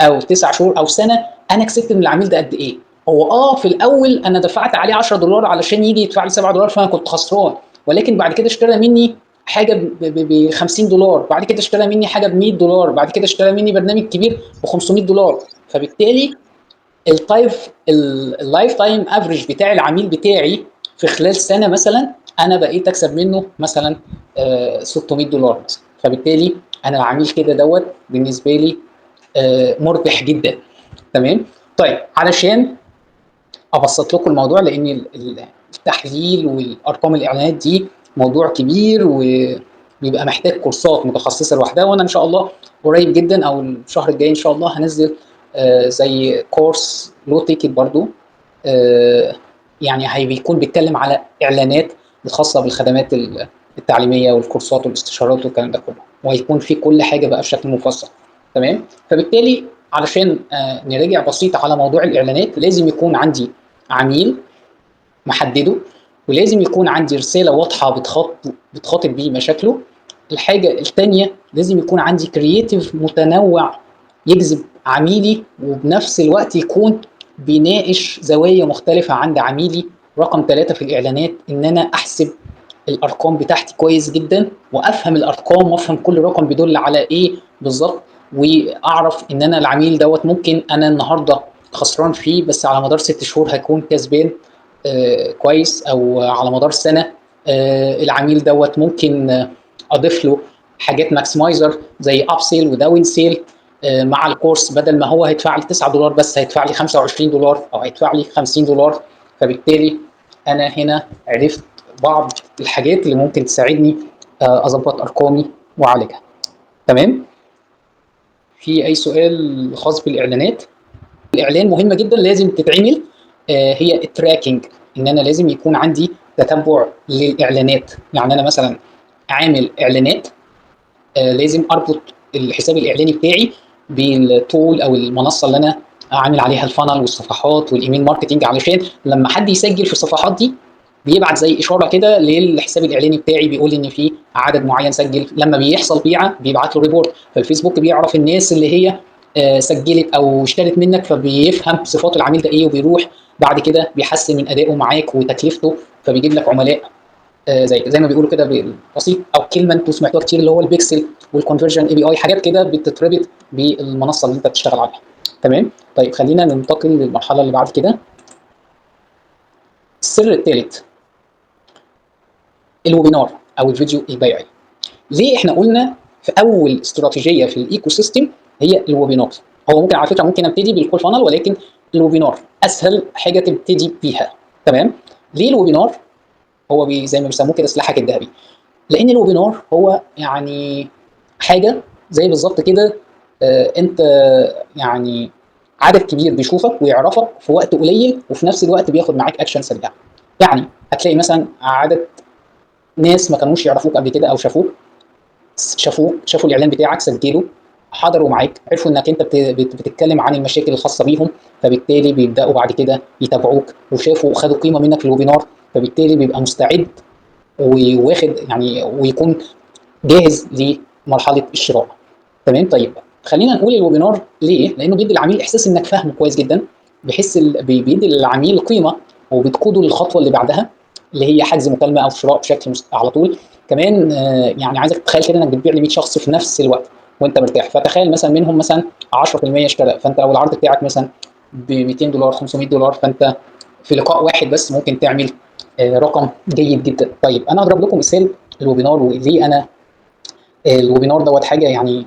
Speaker 1: او 9 شهور او سنة، انا كسبت من العميل ده قد ايه. هو في الاول انا دفعت عليه $10 علشان يجي يدفع لي $7، فانا كنت خسران، ولكن بعد كده اشترى مني حاجة ب $50، بعد كده اشترى مني حاجة ب $100، بعد كده اشترى مني برنامج كبير ب $500. فبالتالي ال lifetime average بتاع العميل بتاعي في خلال سنة مثلا انا بقيت اكسب منه مثلا $600 مثلا. فبالتالي انا العميل كده دوت بالنسبة لي مربح جدا. تمام؟ طيب علشان ابسط لكم الموضوع، لان التحليل والارقام الاعلانات دي موضوع كبير وبيبقى محتاج كورسات متخصصة لوحدها، وانا ان شاء الله قريب جدا او الشهر الجاي ان شاء الله هنزل زي كورس low ticket برضو، يعني هيكون بيتكلم على اعلانات الخاصة بالخدمات التعليمية والكورسات والاستشارات والكلام ده كله، وهيكون في كل حاجة بقى بشكل مفصل. تمام؟ فبالتالي علشان نراجع بسيط على موضوع الاعلانات، لازم يكون عندي عميل محددة، ولازم يكون عندي رسالة واضحة بتخاطب بيه مشاكله. الحاجة الثانية لازم يكون عندي creative متنوع يجذب عميلي، وبنفس الوقت يكون بيناقش زوايا مختلفة عند عميلي. رقم 3 في الاعلانات ان انا احسب الارقام بتاعتي كويس جدا، وافهم الارقام وافهم كل رقم بيدل على ايه بالظبط، واعرف ان انا العميل دوت ممكن انا النهارده خسران فيه، بس على مدار 6 شهور هيكون كسبان كويس، او على مدار سنة العميل دوت ممكن اضيف له حاجات maximizer زي upsell و downsell مع الكورس، بدل ما هو هيدفع لي $9 بس هيدفع لي $25 او هيدفع لي $50. فبالتالي انا هنا عرفت بعض الحاجات اللي ممكن تساعدني اظبط ارقامي واعالجها. تمام؟ في اي سؤال خاص بالاعلانات؟ الاعلان مهمة جدا لازم تتعمل، هي ال tracking، ان انا لازم يكون عندي تتبع للاعلانات. يعني انا مثلا عامل اعلانات، لازم اربط الحساب الاعلاني بتاعي بال tool او المنصة اللي انا عامل عليها ال funnel والصفحات وال email marketing، علشان لما حد يسجل في الصفحات دي بيبعت زي اشارة كده للحساب الاعلاني بتاعي بيقول ان في عدد معين سجل. لما بيحصل بيعه بيبعت له report، فالفيسبوك بيعرف الناس اللي هي سجلت او اشترت منك، فبيفهم صفات العميل ده ايه، وبيروح بعد كده بيحسن من ادائه معاك وتكلفته، فبيجيب لك عملاء زي ما بيقولوا كده بالبسيط، او كلمة انتوا سمعتوها كتير اللي هو ال pixel وال conversion API، حاجات كده بتتربط بالمنصه اللي انت بتشتغل عليها. تمام؟ طيب خلينا ننتقل للمرحلة اللي بعد كده. السر الثالث، ال webinar او الفيديو البيعي. ليه احنا قلنا في اول استراتيجية في ال ecosystem هي ال webinar؟ هو ممكن على فكرة ممكن ابتدي بال call funnel، ولكن ال webinar اسهل حاجة تبتدي بيها. تمام؟ ليه ال webinar هو زي ما بيسموه كده سلاحك الذهبي؟ لان ال webinar هو يعني حاجة زي بالظبط كده، انت يعني عدد كبير بيشوفك ويعرفك في وقت قليل، وفي نفس الوقت بياخد معاك اكشن سريع. يعني هتلاقي مثلا عدد ناس ما كانوش يعرفوك قبل كده او شافوك، شافوا الاعلان بتاعك، سجلوا، حضروا معاك، عرفوا انك انت بتتكلم عن المشاكل الخاصة بيهم، فبالتالي بيبداوا بعد كده يتابعوك، وشافوا وخدوا قيمة منك في ال webinar، فبالتالي بيبقى مستعد وواخد يعني ويكون جاهز لمرحلة الشراء. تمام؟ طيب خلينا نقول ال webinar ليه؟ لانه بيدي العميل احساس انك فاهمه كويس جدا، بيحس بيدي للعميل قيمة وبتقوده للخطوة اللي بعدها اللي هي حجز مكالمة او شراء بشكل على طول. كمان يعني عايزك تتخيل كده انك بتبيع ل 100 شخص في نفس الوقت وانت مرتاح، فتخيل مثلا منهم مثلا 10% اشترى، فانت لو العرض بتاعك مثلا ب $200 $500، فانت في لقاء واحد بس ممكن تعمل رقم جيد جدا. طيب انا هضرب لكم مثال ال webinar وليه انا ال webinar دوت حاجة يعني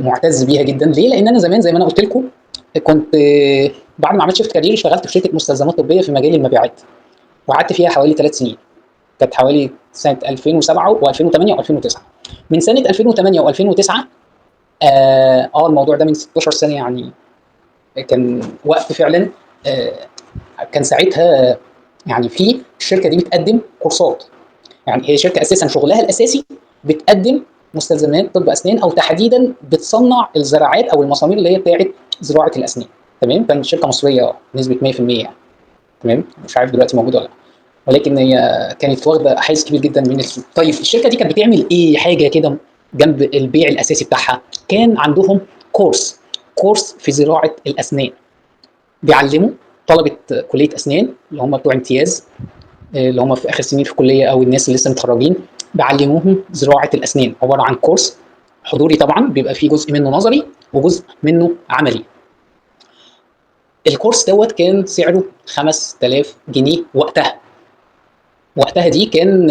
Speaker 1: معتز بيها جدا. ليه؟ لان انا زمان زي ما انا قلت لكم كنت بعد ما عملت shift career اشتغلت في شركة مستلزمات طبية في مجال المبيعات، وقعدت فيها حوالي 3 سنين، كانت حوالي سنة 2007 و2008 و2009. من سنة 2008 و2009 الموضوع ده من 16 سنة، يعني كان وقت فعلا كان ساعتها يعني في الشركة دي بتقدم كورسات، يعني هي شركة اساسا شغلها الاساسي بتقدم مستلزمات طب اسنان، او تحديدا بتصنع الزراعات او المسامير اللي هي بتاعه زراعة الاسنان. تمام؟ كانت شركة مصرية بنسبة 100% يعني. تمام؟ مش عارف دلوقتي موجودة ولا لا، ولكن هي كانت واخده حيز كبير جدا من السوق. طيب الشركة دي كانت بتعمل ايه حاجة كده جنب البيع الاساسي بتاعها؟ كان عندهم كورس في زراعة الاسنان، بيعلموا طلبه كليه اسنان اللي هم بتوع امتياز، اللي هم في اخر سنين في الكلية او الناس اللي لسه متخرجين، بيعلموهم زراعة الاسنان. عبارة عن كورس حضوري طبعا، بيبقى فيه جزء منه نظري وجزء منه عملي. الكورس دوت كان سعره 5000 جنيه وقتها. وقتها دي كان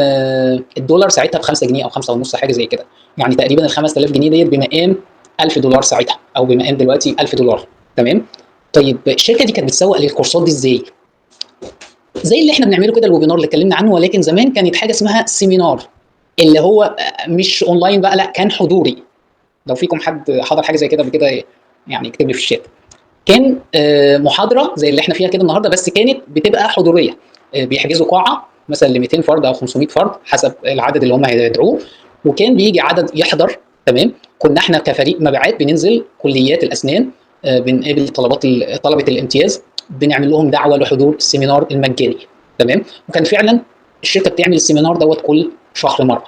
Speaker 1: الدولار ساعتها ب 5 جنيه او 5.5 حاجة زي كده، يعني تقريبا ال 5000 جنيه ديت بمقام $1000 ساعتها، او بمقام دلوقتي $1000. تمام؟ طيب الشركة دي كانت بتسوق للكورسات دي ازاي؟ زي اللي احنا بنعمله كده ال webinar اللي اتكلمنا عنه، ولكن زمان كانت حاجة اسمها seminar، اللي هو مش اونلاين بقى، لا كان حضوري. لو فيكم حد حضر حاجة زي كده قبل كده يعني اكتب لي في الشات. كان محاضرة زي اللي احنا فيها كده النهارده، بس كانت بتبقى حضوريه، بيحجزوا قاعة مثلا ل 200 فرد او 500 فرد حسب العدد اللي هم هيدعوه، وكان بيجي عدد يحضر. تمام؟ كنا احنا كفريق مبيعات بننزل كليات الاسنان، بنقابل طلبه الامتياز، بنعمل لهم دعوه لحضور ال seminar المجاني. تمام؟ وكان فعلا الشركة بتعمل ال seminar دوت كل شهر مرة.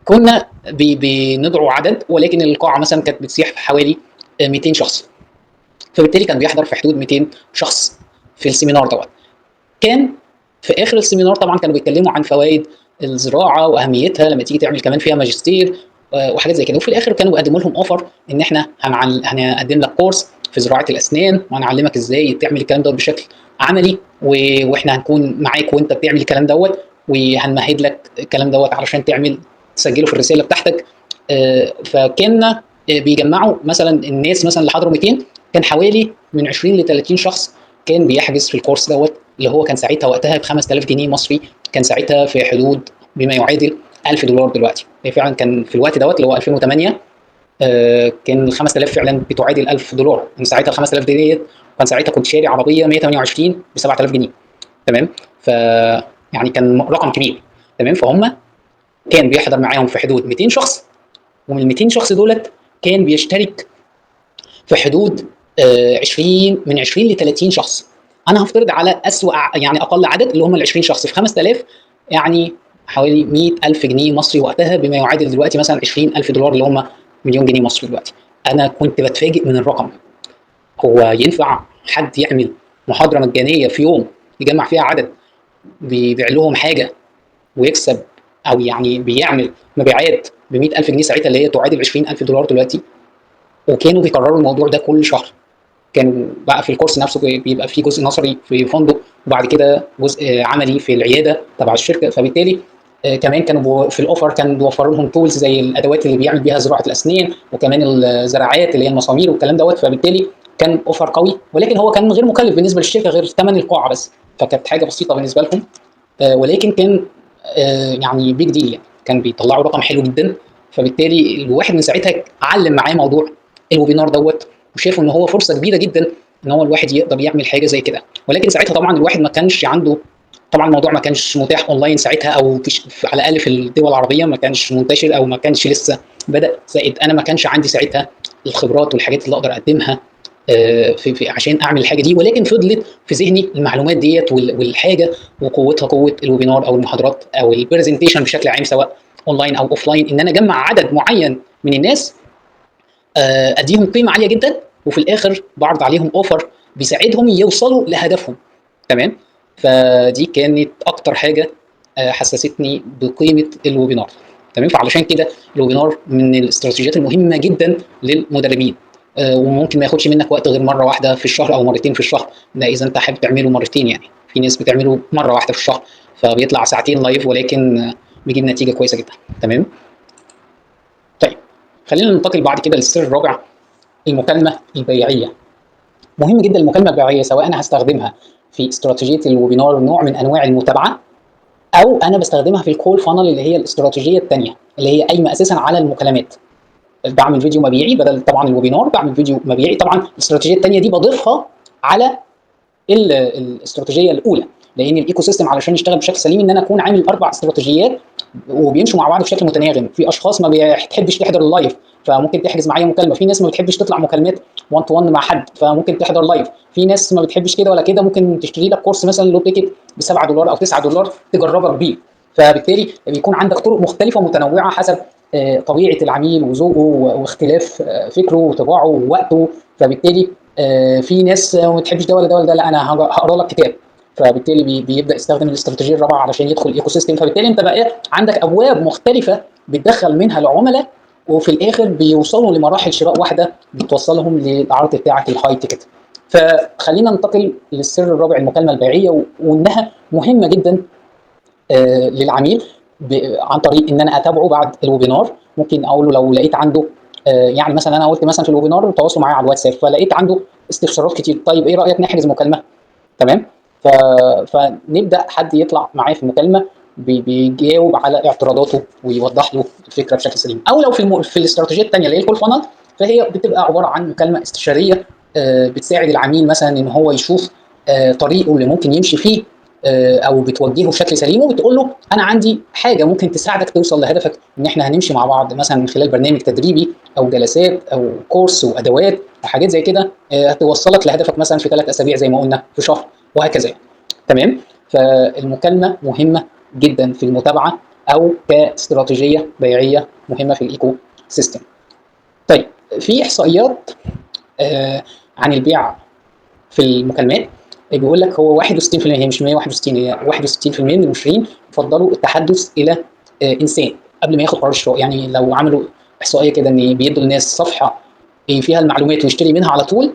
Speaker 1: كنا بندعو عدد، ولكن القاعة مثلا كانت بتسيح في حوالي 200 شخص، فبالتالي كان بيحضر في حدود 200 شخص في ال seminar دوت. كان في اخر ال seminar طبعا كانوا بيتكلموا عن فوائد الزراعة واهميتها لما تيجي تعمل كمان فيها ماجستير وحاجات زي كده، وفي الاخر كانوا بيقدموا لهم offer ان احنا هنقدم لك كورس في زراعة الاسنان، وهنعلمك ازاي تعمل الكلام دوت بشكل عملي، واحنا هنكون معاك وانت بتعمل الكلام دوت، وهنمهد لك الكلام دوت علشان تعمل تسجله في الرسالة بتاعتك. فكان بيجمعوا مثلا الناس مثلا اللي حضروا 200، كان حوالي من 20 ل 30 شخص كان بيحجز في الكورس دوت، اللي هو كان ساعتها وقتها ب 5000 جنيه مصري، كان ساعتها في حدود بما يعادل $1000 دلوقتي. فعلا كان في الوقت دوت اللي هو 2008 كان ال 5000 فعلا بتعادل $1000. من ساعتها ال 5000 ديت كان ساعتها كنت شاري عربية 128 ب 7000 جنيه. تمام؟ ف يعني كان رقم كبير. تمام؟ فهم كان بيحضر معاهم في حدود 200 شخص، ومن ال 200 شخص دولت كان بيشترك في حدود 20 من 20 ل 30 شخص. انا هفترض على اسوأ يعني اقل عدد اللي هم ال 20 شخص في 5000، يعني حوالي 100000 جنيه مصري وقتها، بما يعادل دلوقتي مثلا $20,000 اللي هم مليون جنيه مصري دلوقتي. انا كنت بتفاجئ من الرقم. هو ينفع حد يعمل محاضرة مجانية في يوم يجمع فيها عدد بيبيع لهم حاجة ويكسب، او يعني بيعمل مبيعات ب 100000 جنيه ساعتها اللي هي تعادل $20,000 دلوقتي؟ وكانوا بيكرروا الموضوع ده كل شهر. كانوا بقى في الكورس نفسه بيبقى فيه جزء نظري في فندق، وبعد كده جزء عملي في العيادة تبع الشركة. فبالتالي كمان كانوا في ال offer كان بيوفروا لهم tools زي الادوات اللي بيعمل بيها زراعة الاسنان، وكمان الزراعات اللي هي المسامير والكلام دوت. فبالتالي كان offer قوي، ولكن هو كان غير مكلف بالنسبة للشركة غير ثمن القاعة بس، فكانت حاجة بسيطة بالنسبة لهم، ولكن كان يعني big deal، يعني كان بيطلعوا رقم حلو جدا. فبالتالي الواحد من ساعتها علم معاه موضوع ال webinar دوت، وشافوا ان هو فرصة كبيرة جدا ان هو الواحد يقدر يعمل حاجة زي كده. ولكن ساعتها طبعا الواحد ما كانش عنده، طبعا الموضوع ما كانش متاح اونلاين ساعتها، او على الاقل في الدول العربية ما كانش منتشر، او ما كانش لسه بدا. زائد انا ما كانش عندي ساعتها الخبرات والحاجات اللي اقدر اقدمها في عشان اعمل الحاجة دي، ولكن فضلت في ذهني المعلومات ديت والحاجة وقوتها، قوة ال webinar او المحاضرات او ال presentation بشكل عام سواء اونلاين او offline، ان انا اجمع عدد معين من الناس، اديهم قيمة عالية جدا، وفي الاخر بعرض عليهم offer بيساعدهم يوصلوا لهدفهم. تمام. فدي كانت اكتر حاجة حسستني بقيمة ال webinar. تمام. فعلشان كده ال webinar من الاستراتيجيات المهمة جدا للمدربين، وممكن ما ياخدش منك وقت غير مرة واحدة في الشهر او مرتين في الشهر، ده اذا انت حابب تعمله مرتين. يعني في ناس بتعمله مرة واحدة في الشهر فبيطلع ساعتين live، ولكن بيجيب نتيجة كويسة جدا. تمام. طيب خلينا ننتقل بعد كده للسر الرابع، المكالمة البيعيه. مهم جدا المكالمة البيعيه، سواء انا هستخدمها في استراتيجية ال webinar نوع من انواع المتابعة، او انا بستخدمها في ال call funnel اللي هي الاستراتيجية الثانية اللي هي قايمة اساسا على المكالمات. بعمل فيديو مبيعي بدل طبعا ال webinar، بعمل فيديو مبيعي. طبعا الاستراتيجية الثانية دي بضيفها على الاستراتيجية الاولى، لان ال ecosystem علشان يشتغل بشكل سليم ان انا اكون عامل 4 استراتيجيات وبيمشوا مع بعض بشكل متناغم. في اشخاص ما بتحبش تحضر ال live فممكن تحجز معايا مكالمة، في ناس ما بتحبش تطلع مكالمات 1 to 1 مع حد فممكن تحضر live، في ناس ما بتحبش كده ولا كده ممكن تشتري لك كورس مثلا low ticket ب $7 او $9 تجربك بيه. فبالتالي بيكون عندك طرق مختلفة ومتنوعة حسب طبيعة العميل وذوقه واختلاف فكرة وطباعه ووقته. فبالتالي في ناس ما بتحبش ده ولا ده ولا ده، لا انا هقرا لك كتاب، فبالتالي بيبدا يستخدم الاستراتيجية الرابعة علشان يدخل ال ecosystem. فبالتالي انت بقى عندك ابواب مختلفة بتدخل منها العملاء، وفي الاخر بيوصلوا لمراحل شراء واحدة بتوصلهم للعرض بتاعك ال high ticket. فخلينا ننتقل للسر الرابع، المكالمة البيعيه، وانها مهمة جدا للعميل عن طريق ان انا اتابعه بعد ال webinar. ممكن اقول له لو لقيت عنده يعني مثلا انا قلت مثلا في ال webinar تواصلوا معايا على الواتساب، فلقيت عنده استفسارات كتير، طيب ايه رايك نحجز مكالمة؟ تمام. فنبدا حد يطلع معاه في المكالمة بيجاوب على اعتراضاته ويوضح له الفكرة بشكل سليم. او لو في الاستراتيجية الثانية اللي هي ال call funnel، فهي بتبقى عبارة عن مكالمة استشارية بتساعد العميل مثلا ان هو يشوف طريقه اللي ممكن يمشي فيه، او بتوجهه بشكل سليم وبتقول له انا عندي حاجة ممكن تساعدك توصل لهدفك، ان احنا هنمشي مع بعض مثلا من خلال برنامج تدريبي او جلسات او كورس وادوات وحاجات زي كده، هتوصلك لهدفك مثلا في 3 اسابيع زي ما قلنا، في شهر، وهكذا. تمام. فالمكالمه مهمة جدا في المتابعة او كاستراتيجيه بيعيه مهمة في ال ecosystem. طيب في احصائيات عن البيع في المكالمات، بيقول لك هو 61%، هي مش 161، هي 61% من المشترين فضلوا التحدث الى انسان قبل ما ياخد قرار الشراء. يعني لو عملوا احصائية كده ان بيدوا الناس صفحة فيها المعلومات ويشتري منها على طول،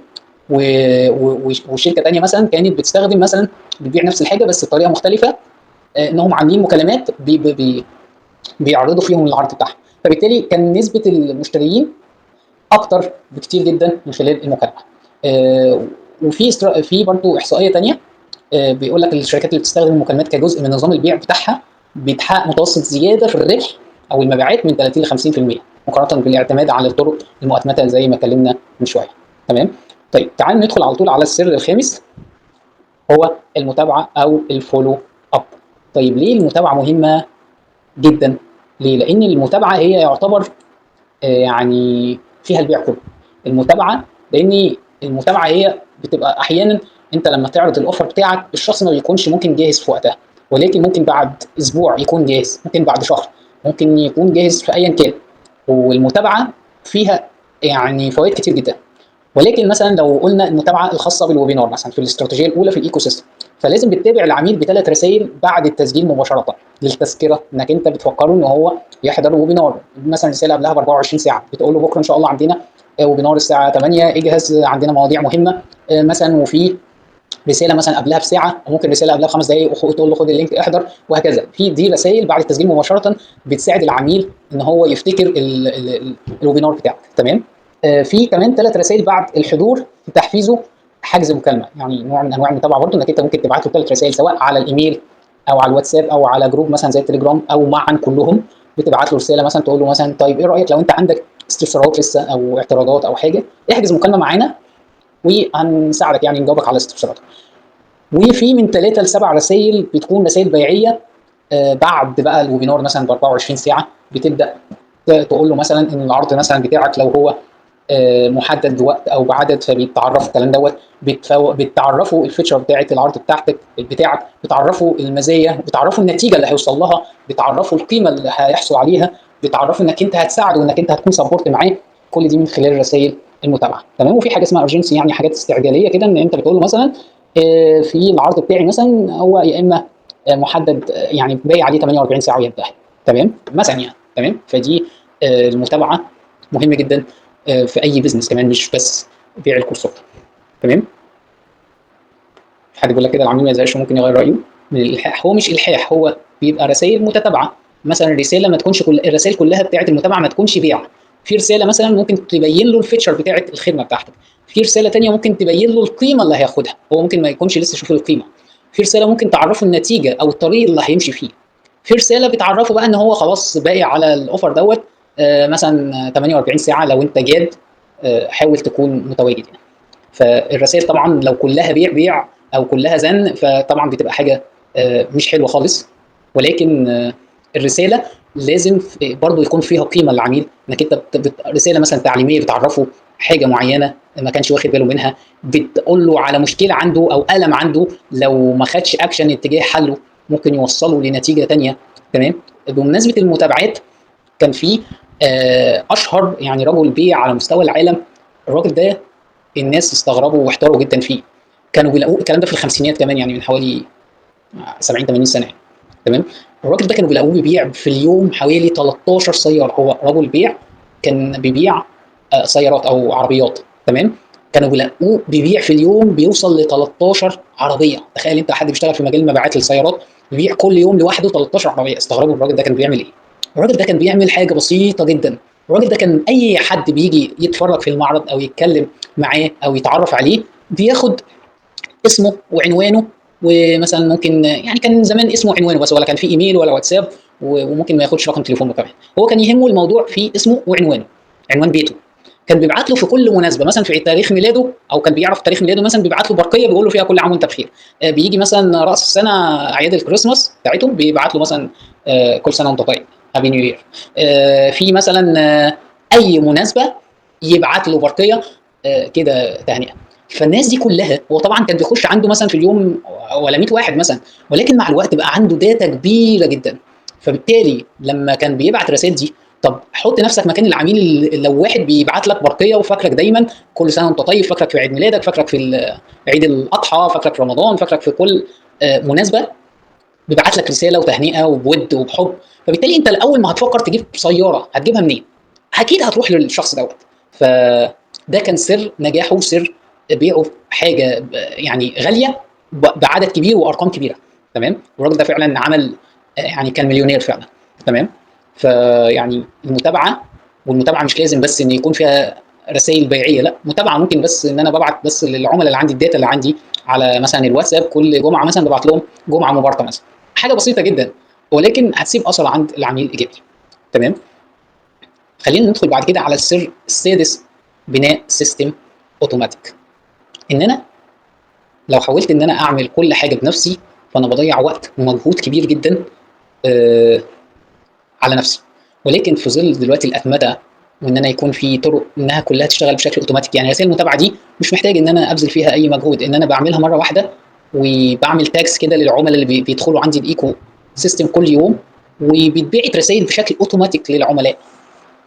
Speaker 1: وشركه ثانية مثلا كانت بتستخدم مثلا بتبيع نفس الحاجة بس بطريقة مختلفة، انهم عاملين مكالمات بي بي بيعرضوا فيهم العرض بتاعهم، فبالتالي كان نسبه المشترين اكتر بكتير جدا من خلال المكالمة. وفي في برضه احصائية ثانية بيقول لك الشركات اللي بتستخدم المكالمات كجزء من نظام البيع بتاعها بتحقق متوسط زيادة في الربح او المبيعات من 30 ل 50% مقارنة بالاعتماد على الطرق المؤتمته زي ما اتكلمنا من شوية. تمام. طيب تعال ندخل على طول على السر الخامس، هو المتابعة او ال follow up. طيب ليه المتابعة مهمة جدا؟ ليه؟ لان المتابعة هي يعتبر يعني فيها البيع كله. المتابعة، لان المتابعة هي بتبقى احيانا انت لما تعرض ال offer بتاعك الشخص ما بيكونش ممكن جاهز في وقتها، ولكن ممكن بعد اسبوع يكون جاهز، ممكن بعد شهر، ممكن يكون جاهز في ايا كان. والمتابعة فيها يعني فوائد كتير جدا. ولكن مثلا لو قلنا المتابعة الخاصة بال webinar مثلا في الاستراتيجية الاولى في ال ecosystem، فلازم بتتابع العميل ب3 رسائل بعد التسجيل مباشرة للتذكره، انك انت بتفكره ان هو يحضر ال webinar. مثلا رسالة قبلها ب 24 ساعة بتقول له بكره ان شاء الله عندنا webinar الساعة 8، اجهز، عندنا مواضيع مهمة مثلا، وفي رسالة مثلا قبلها بساعة، وممكن رسالة قبلها ب5 دقائق وتقول له خد ال link احضر، وهكذا. في دي رسائل بعد التسجيل مباشرة بتساعد العميل ان هو يفتكر ال webinar بتاعك. تمام. في كمان 3 رسائل بعد الحضور تحفيزه حجز مكالمة، يعني نوع من انواع المتابعة برضه، انك انت ممكن تبعت له 3 رسائل سواء على الايميل او على الواتساب او على group مثلا زي التليجرام او معا كلهم. بتبعت له رسالة مثلا تقول له مثلا طيب ايه رايك لو انت عندك استفسارات لسه او اعتراضات او حاجة، احجز مكالمة معانا وهنساعدك، يعني نجاوبك على استفساراتك. وفي من 3 ل7 رسائل بتكون رسائل بيعيه بعد بقى ال webinar مثلا ب 24 ساعة، بتبدا تقول له مثلا ان العرض مثلا بتاعك لو هو محدد بوقت او بعدد فبيتعرفوا الكلام دوت، بتعرفوا ال feature بتاعت العرض بتاعك، بتعرفوا المزايا، بتعرفوا النتيجة اللي هيوصل لها، بتعرفوا القيمة اللي هيحصل عليها، بتعرفوا انك انت هتساعده وانك انت هتكون support معاه. كل دي من خلال رسائل المتابعة. تمام. وفي حاجة اسمها urgency، يعني حاجات استعجاليه كده، ان انت بتقول له مثلا في العرض بتاعي مثلا هو يا اما محدد، يعني باقي عليه 48 ساعة وينتهي. تمام، مثلا يعني. تمام. فدي المتابعة مهمة جدا في اي business كمان، مش بس بيع الكورسات. تمام. حد بيقول لك كده العميل ما يزهقش ممكن يغير رايه من الالحاح. هو مش الحاح، هو بيبقى رسائل متتابعة. مثلا رسالة ما تكونش كل الرسائل كلها بتاعه المتابعة ما تكونش بيع. في رسالة مثلا ممكن تبين له ال feature بتاعه الخدمة بتاعتك، في رسالة ثانية ممكن تبين له القيمة اللي هياخدها، هو ممكن ما يكونش لسه شوف القيمة. في رسالة ممكن تعرفه النتيجة او الطريق اللي هيمشي فيه. في رسالة بتعرفه بقى ان هو خلاص باقي على ال offer دوت مثلا 48 ساعة، لو انت جاد حاول تكون متواجد يعني. فالرسائل طبعا لو كلها بيع بيع او كلها زن فطبعا بتبقى حاجة مش حلوة خالص، ولكن الرسالة لازم برضو يكون فيها قيمة للعميل، انك انت رسالة مثلا تعليمية بتعرفه حاجة معينة ما كانش واخد باله منها، بتقول له على مشكلة عنده او الم عنده لو ما خدش اكشن اتجاه حله ممكن يوصله لنتيجة ثانية. تمام. بمناسبة المتابعات، كان في اشهر يعني رجل بيع على مستوى العالم. الراجل ده الناس استغربوا واحتاروا جدا فيه، كانوا بيلاقوه الكلام ده في الخمسينيات كمان، يعني من حوالي 70 80 سنة يعني. تمام. الراجل ده كانوا بيلاقوه بيبيع في اليوم حوالي 13 سيارة. هو رجل بيع كان بيبيع سيارات او عربيات. تمام. كانوا بيلاقوه بيبيع في اليوم بيوصل ل 13 عربية. تخيل انت حد بيشتغل في مجال مبيعات السيارات بيبيع كل يوم لوحده 13 عربية. استغربوا الراجل ده كان بيعمل ايه. الراجل ده كان بيعمل حاجة بسيطة جدا. الراجل ده كان اي حد بيجي يتفرج في المعرض او يتكلم معاه او يتعرف عليه بياخد اسمه وعنوانه، ومثلا ممكن يعني كان زمان اسمه وعنوانه بس، ولا كان في ايميل ولا واتساب، وممكن ما ياخدش رقم تليفونه كمان. هو كان يهمه الموضوع في اسمه وعنوانه، عنوان بيته. كان بيبعت له في كل مناسبة، مثلا في تاريخ ميلاده، او كان بيعرف تاريخ ميلاده مثلا بيبعت له برقية بيقول له فيها كل عام وانت بخير. بيجي مثلا راس السنة اعياد الكريسماس بتاعتهم بيبعت له مثلا كل سنة وانت طيب، happy new year. في مثلا اي مناسبة يبعت له برقية كده تهنئة. فالناس دي كلها هو طبعا كان بيخش عنده مثلا في اليوم ولا 100 واحد مثلا، ولكن مع الوقت بقى عنده data كبيرة جدا. فبالتالي لما كان بيبعت الرسائل دي، طب حط نفسك مكان العميل، لو واحد بيبعت لك برقية وفاكرك دايما كل سنة وانت طيب، فاكرك في عيد ميلادك، فاكرك في عيد الاضحى، فاكرك في رمضان، فاكرك في كل مناسبة، بيبعت لك رسالة وتهنئه وبود وبحب. فبالتالي انت الاول ما هتفكر تجيب سيارة هتجيبها منين؟ اكيد هتروح للشخص دوت. فده كان سر نجاحه وسر بيعه حاجة يعني غالية بعدد كبير وارقام كبيرة. تمام. والراجل ده فعلا عمل يعني كان مليونير فعلا. تمام. فيعني المتابعة، والمتابعة مش لازم بس ان يكون فيها رسائل بيعيه، لا، متابعه ممكن بس ان انا ببعت بس للعملاء اللي عندي ال data اللي عندي على مثلا الواتساب كل جمعه مثلا ببعت لهم جمعه مباركة مثلا، حاجة بسيطة جدا ولكن هتسيب اثر عند العميل ايجابي. تمام. خلينا ندخل بعد كده على السر السادس، بناء system اوتوماتيك. ان انا لو حاولت ان انا اعمل كل حاجة بنفسي فانا بضيع وقت ومجهود كبير جدا على نفسي، ولكن في ظل دلوقتي الاتمتة وان انا يكون في طرق انها كلها تشتغل بشكل اوتوماتيك، يعني رسائل المتابعة دي مش محتاج ان انا ابذل فيها اي مجهود، ان انا بعملها مرة واحدة وبعمل tags كده للعملاء اللي بيدخلوا عندي ال ecosystem كل يوم، وبيتبعت رسائل بشكل اوتوماتيك للعملاء.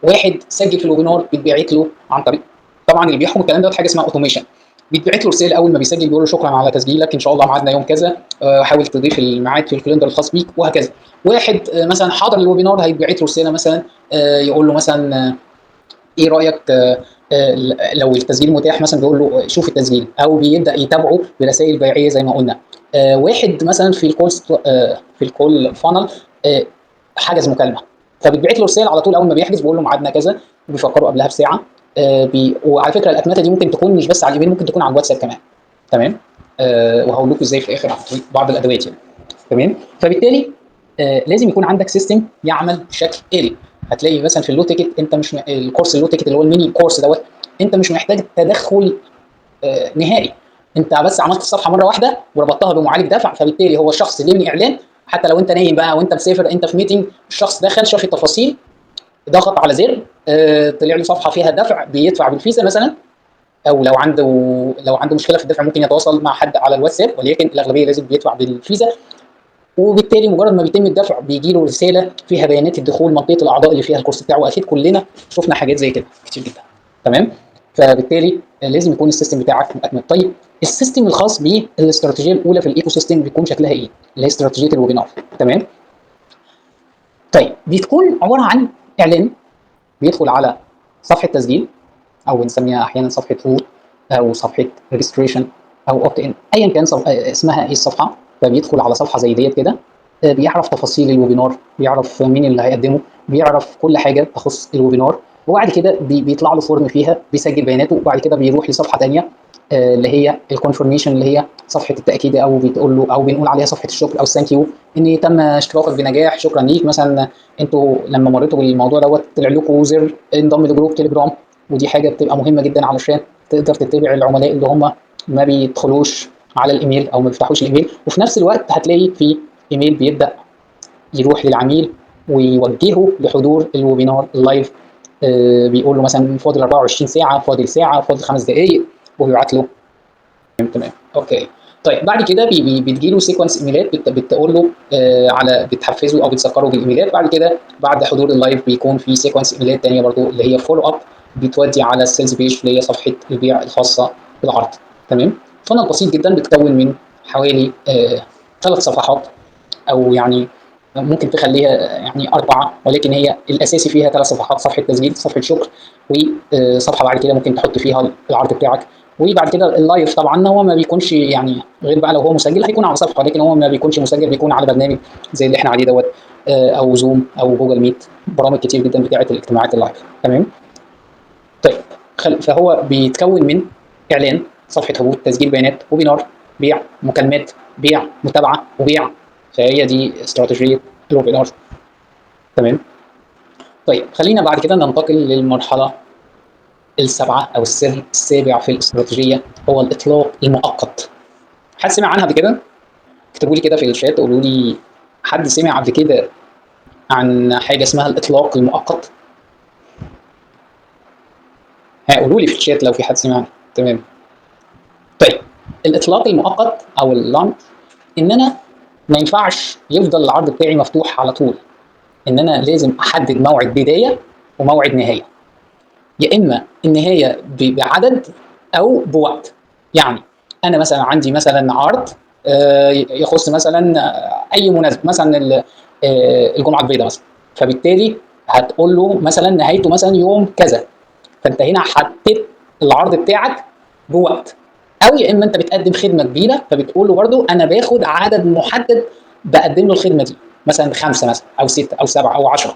Speaker 1: واحد سجل في ال webinar بيتبعت له عن طريق، طبعا اللي بيحكم الكلام ده حاجة اسمها automation، بيتبعت له رسالة اول ما بيسجل بيقول له شكرا على تسجيلك، ان شاء الله ميعادنا يوم كذا، حاول تضيف الميعاد في ال calendar الخاص بيك، وهكذا. واحد مثلا حضر ال webinar هيتبعت له رسالة مثلا يقول له مثلا ايه رايك لو التسجيل متاح مثلا بيقول له شوف التسجيل، او بيبدا يتابعه برسائل بيعيه زي ما قلنا. واحد مثلا في ال call في ال call funnel حجز مكالمة، فبتبعت له رسالة على طول اول ما بيحجز، بيقول له ميعادنا كذا، وبيفكروا قبلها بساعة. وعلى فكرة الاتمتة دي ممكن تكون مش بس على الايميل، ممكن تكون على الواتساب كمان. تمام. وهقول لكم ازاي في الاخر عن طريق بعض الادوات يعني. تمام. فبالتالي لازم يكون عندك system يعمل بشكل آلي. هتلاقي مثلا في ال low ticket انت مش الكورس ال low ticket اللي هو ال mini course دوت، انت مش محتاج تدخل نهائي، انت بس عملت الصفحة مرة واحدة وربطتها بمعالج دفع، فبالتالي هو الشخص ليه اعلان، حتى لو انت نايم بقى وانت مسافر، انت في meeting، الشخص دخل شاف التفاصيل، ضغط على زر، طلع له صفحة فيها دفع، بيدفع بالفيزا مثلا، او لو عنده مشكلة في الدفع ممكن يتواصل مع حد على الواتساب، ولكن الاغلبية لازم بيدفع بالفيزا. وبالتالي مجرد ما بيتم الدفع بيجي له رسالة فيها بيانات الدخول منطقة الاعضاء اللي فيها الكورس بتاعه، واكيد كلنا شفنا حاجات زي كده كتير جدا. تمام. فبالتالي لازم يكون ال system بتاعك مؤتمت. طيب ال system الخاص بالاستراتيجيه الاولى في ال ecosystem بيكون شكلها ايه؟ اللي هي استراتيجية ال webinar. تمام. طيب بتكون عبارة عن اعلان بيدخل على صفحة تسجيل، او بنسميها احيانا صفحة هبوط، او صفحة registration، او opt in، ايا كان اسمها ايه الصفحة. فبيدخل على صفحة زي ديت كده، بيعرف تفاصيل ال webinar، بيعرف مين اللي هيقدمه، بيعرف كل حاجة تخص ال webinar. وبعد كده بيطلع له form فيها بيسجل بياناته، وبعد كده بيروح لصفحة ثانية اللي هي ال confirmation، اللي هي صفحة التاكيد، او بتقول له او بنقول عليها صفحة الشكر او ال thank you، ان تم اشتراكك بنجاح، شكرا ليك. مثلا انتوا لما مريتوا بالموضوع دوت طلع لكم زر انضم ل group تليجرام، ودي حاجة بتبقى مهمة جدا علشان تقدر تتابع العملاء اللي هم ما بيدخلوش على الايميل او ما بيفتحوش الايميل. وفي نفس الوقت هتلاقي في ايميل بيبدا يروح للعميل ويوجهه لحضور ال webinar ال live، بيقول له مثلا فاضل 24 ساعة، فاضل ساعة، فاضل 5 دقائق، وبيبعت له. تمام، okay. طيب بعد كده بي بي بتجي له sequence ايميلات بتقول له على بتحفزه او بتذكره بالايميلات. بعد كده بعد حضور ال live بيكون في sequence ايميلات ثانية برضو اللي هي follow up، بتودي على ال sales page اللي هي صفحة البيع الخاصة بالعرض. تمام. funnel بسيط جدا بيتكون من حوالي 3 صفحات، او يعني ممكن تخليها يعني 4، ولكن هي الاساسي فيها 3 صفحات: صفحة تسجيل، صفحة شكر، وصفحه بعد كده ممكن تحط فيها العرض بتاعك. وبعد كده ال live طبعا هو ما بيكونش يعني غير بقى لو هو مسجل هيكون على صفحة، لكن هو ما بيكونش مسجل، بيكون على برنامج زي اللي احنا عليه دوت او Zoom او Google Meet، برامج كتير جدا بتاعه الاجتماعات ال live. تمام. طيب فهو بيتكون من اعلان، صفحة هبوط، تسجيل بيانات، webinar، بيع، مكالمات، بيع، متابعه، وبيع. فهي دي استراتيجية ال webinar. تمام. طيب خلينا بعد كده ننتقل للمرحلة السابعة او السر السابع في الاستراتيجيه، هو الاطلاق المؤقت. حد سمع عنها قبل كده؟ اكتبوا لي كده في الشات، قولوا لي حد سمع قبل كده عن حاجة اسمها الاطلاق المؤقت؟ ها قولوا لي في الشات لو في حد سمع عنها. تمام. طيب الاطلاق المؤقت او ال launch، ان انا ما ينفعش يفضل العرض بتاعي مفتوح على طول، ان انا لازم احدد موعد بداية وموعد نهاية، يا اما النهاية بعدد او بوقت. يعني انا مثلا عندي مثلا عرض يخص مثلا اي مناسبة، مثلا الجمعة البيضاء مثلا، فبالتالي هتقول له مثلا نهايته مثلا يوم كذا، فانت هنا حددت العرض بتاعك بوقت. او يا اما انت بتقدم خدمة كبيرة، فبتقول له برده انا باخد عدد محدد بقدم له الخدمة دي، مثلا 5 مثلا او 6 او 7 او 10.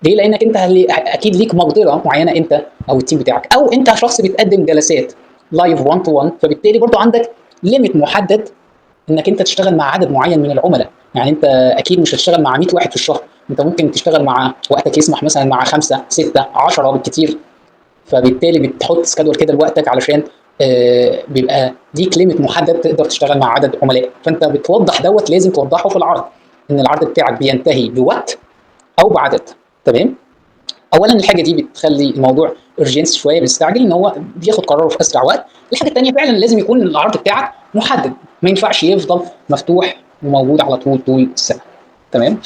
Speaker 1: ليه؟ لانك انت اكيد ليك مقدره معينة انت او ال team بتاعك، او انت شخص بتقدم جلسات live 1 to 1، فبالتالي برضو عندك limit محدد انك انت تشتغل مع عدد معين من العملاء. يعني انت اكيد مش هتشتغل مع 100 واحد في الشهر، انت ممكن تشتغل مع وقتك يسمح مثلا مع 5 6 10 بالكتير. فبالتالي بتحط schedule كده لوقتك علشان بيبقى ليك limit محدد تقدر تشتغل مع عدد عملاء. فانت بتوضح دوت، لازم توضحه في العرض ان العرض بتاعك بينتهي بوقت او بعدد. تمام. اولا الحاجة دي بتخلي الموضوع urgency شوية، بيستعجل ان هو بياخد قراره في اسرع وقت. الحاجة الثانية فعلا لازم يكون العرض بتاعك محدد، ما ينفعش يفضل مفتوح وموجود على طول طول السنة. تمام.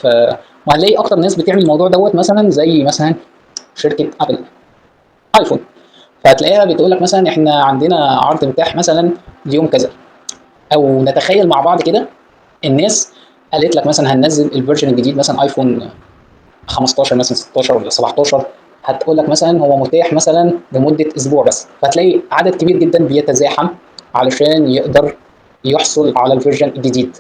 Speaker 1: وهنلاقي اكتر ناس بتعمل الموضوع دوت مثلا زي مثلا شركة Apple iPhone، فهتلاقيها بتقول لك مثلا احنا عندنا عرض متاح مثلا ليوم كذا. او نتخيل مع بعض كده الناس قالت لك مثلا هننزل ال version الجديد مثلا iPhone 15 مثلا 16 ولا 17 هتقول لك مثلا هو متاح مثلا لمدة اسبوع بس، فهتلاقي عدد كبير جدا بيتزاحم علشان يقدر يحصل على ال version الجديد.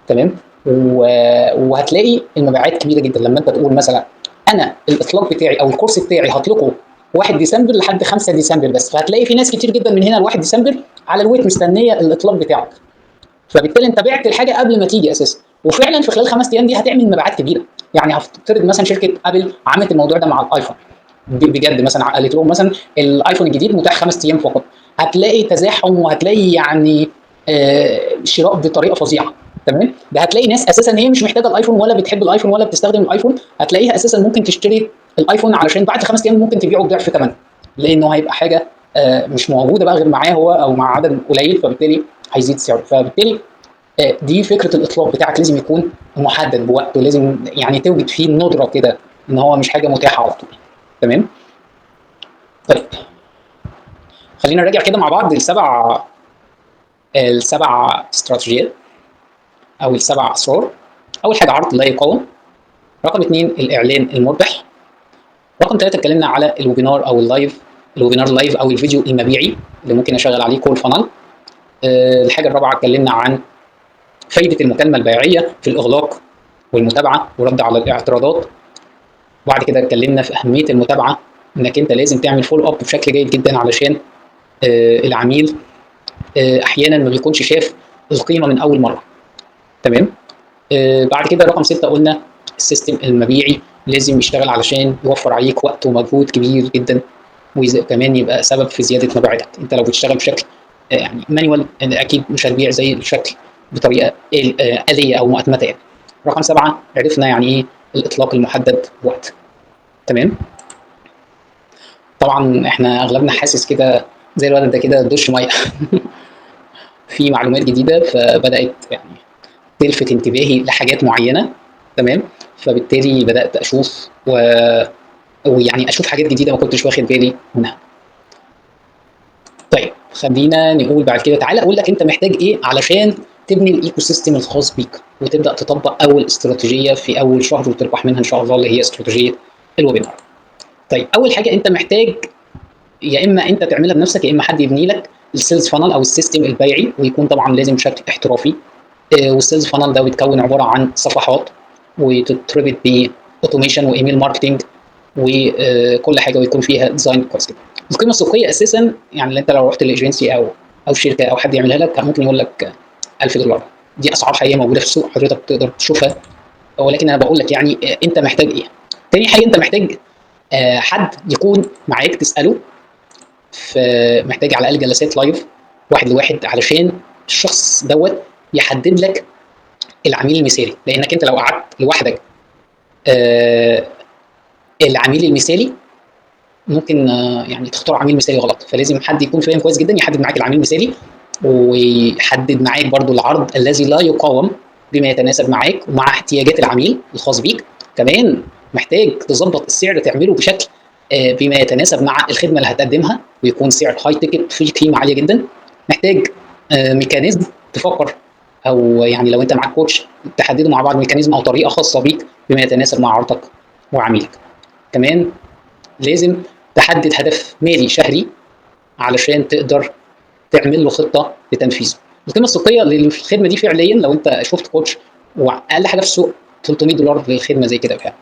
Speaker 1: تمام؟ وهتلاقي المبيعات كبيرة جدا لما انت تقول مثلا انا الاطلاق بتاعي او الكورس بتاعي هطلقه 1 ديسمبر لحد 5 ديسمبر بس، فهتلاقي في ناس كتير جدا من هنا ل 1 ديسمبر على ال wait مستنيه الاطلاق بتاعك. فبالتالي انت بعت الحاجة قبل ما تيجي اساسا، وفعلا في خلال 5 ايام دي هتعمل مبيعات كبيرة. يعني هفترض مثلا شركة ابل عملت الموضوع ده مع الايفون بجد، مثلا قالت لهم مثلا الايفون الجديد متاح 5 ايام فقط، هتلاقي تزاحم وهتلاقي يعني شراء بطريقة فظيعة. تمام؟ ده هتلاقي ناس اساسا هي مش محتاجه الايفون ولا بتحب الايفون ولا بتستخدم الايفون، هتلاقيها اساسا ممكن تشتري الايفون علشان بعد 5 ايام ممكن تبيعه بضعف ثمنه، لانه هيبقى حاجة مش موجودة بقى غير معاه هو او مع عدد قليل، فبالتالي هيزيد سعره. فبالتالي دي فكرة الاطلاق بتاعك، لازم يكون محدد بوقته، لازم يعني توجد فيه الندرة كده ان هو مش حاجة متاحة على طول. تمام؟ طيب خلينا نراجع كده مع بعض السبع استراتيجيات او السبع اسرار. اول حاجة عرض لا يقاوم، رقم 2 الاعلان المربح، رقم 3 اتكلمنا على ال webinar او ال live، ال webinar live او الفيديو المبيعي اللي ممكن اشغل عليه call funnel. الحاجة الرابعة اتكلمنا عن فايده المكالمة البيعيه في الاغلاق والمتابعة ورد على الاعتراضات. بعد كده اتكلمنا في اهمية المتابعة، انك انت لازم تعمل follow up بشكل جيد جدا علشان العميل احيانا ما بيكونش شاف القيمة من اول مرة. تمام؟ بعد كده رقم 6 قلنا ال system المبيعي لازم يشتغل علشان يوفر عليك وقت ومجهود كبير جدا، وكمان يبقى سبب في زيادة مبيعاتك. انت لو بتشتغل بشكل يعني manual اكيد مش هتبيع زي الشكل بطريقة آلية او مؤتمته يعني. رقم 7 عرفنا يعني ايه الاطلاق المحدد بوقت. تمام؟ طبعا احنا اغلبنا حاسس كده زي الولد ده كده دش مية في معلومات جديدة فبدات يعني تلفت انتباهي لحاجات معينة. تمام؟ فبالتالي بدات اشوف ويعني اشوف حاجات جديدة ما كنتش واخد بالي منها. طيب خلينا نقول بعد كده، تعالى اقول لك انت محتاج ايه علشان تبني ال ecosystem الخاص بيك وتبدا تطبق اول استراتيجية في اول شهر وتربح منها ان شاء الله، اللي هي استراتيجية ال webinar. طيب اول حاجة انت محتاج يا اما انت تعملها بنفسك يا اما حد يبني لك ال sales funnel او ال system البيعي، ويكون طبعا لازم بشكل احترافي. وال sales funnel ده بيتكون عبارة عن صفحات وتتربط ب automation و email marketing وكل حاجة، ويكون فيها design كويس جدا. القيمة السوقية اساسا يعني اللي انت لو رحت لايجنسي او شركة او حد يعملها لك ممكن يقول لك $1000، دي اسعار حقيقية موجودة في السوق حضرتك تقدر تشوفها، ولكن انا بقول لك يعني انت محتاج ايه. تاني حاجة انت محتاج حد يكون معاك تساله، محتاج على الاقل جلسات live 1 ل1 علشان الشخص دوت يحدد لك العميل المثالي، لانك انت لو قعدت لوحدك العميل المثالي ممكن يعني تختار عميل مثالي غلط. فلازم حد يكون فاهم كويس جدا يحدد معاك العميل المثالي، ويحدد معاك برضو العرض الذي لا يقاوم بما يتناسب معاك ومع احتياجات العميل الخاص بيك. كمان محتاج تظبط السعر، تعمله بشكل بما يتناسب مع الخدمة اللي هتقدمها، ويكون سعر high ticket فيه قيمة عالية جدا. محتاج mechanism تفكر، او يعني لو انت معاك coach تحددوا مع بعض mechanism او طريقه خاصة بيك بما يتناسب مع عرضك وعميلك. كمان لازم تحدد هدف مالي شهري علشان تقدر تعمل له خطه لتنفيذه. القيمة السوقية للخدمة دي فعليا لو انت شفت coach واقل حاجة في السوق $300 للخدمة زي كده بتاع.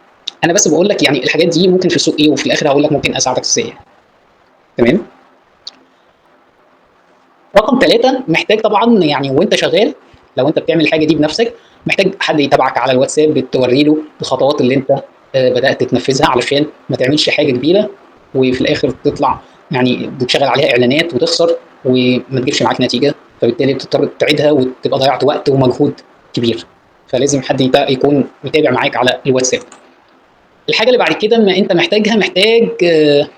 Speaker 1: انا بس بقول لك يعني الحاجات دي ممكن في السوق ايه، وفي الاخر هقول لك ممكن اساعدك ازاي. تمام؟ رقم 3 محتاج طبعا يعني وانت شغال لو انت بتعمل الحاجة دي بنفسك محتاج حد يتابعك على الواتساب، بتوري له الخطوات اللي انت بدات تنفذها علشان ما تعملش حاجة كبيرة وفي الاخر تطلع يعني بتشغل عليها اعلانات وتخسر وما تجيبش معاك نتيجة، فبالتالي بتضطر تعيدها وتبقى ضيعت وقت ومجهود كبير. فلازم حد يكون متابع معاك على الواتساب. الحاجة اللي بعد كده ما انت محتاجها، محتاج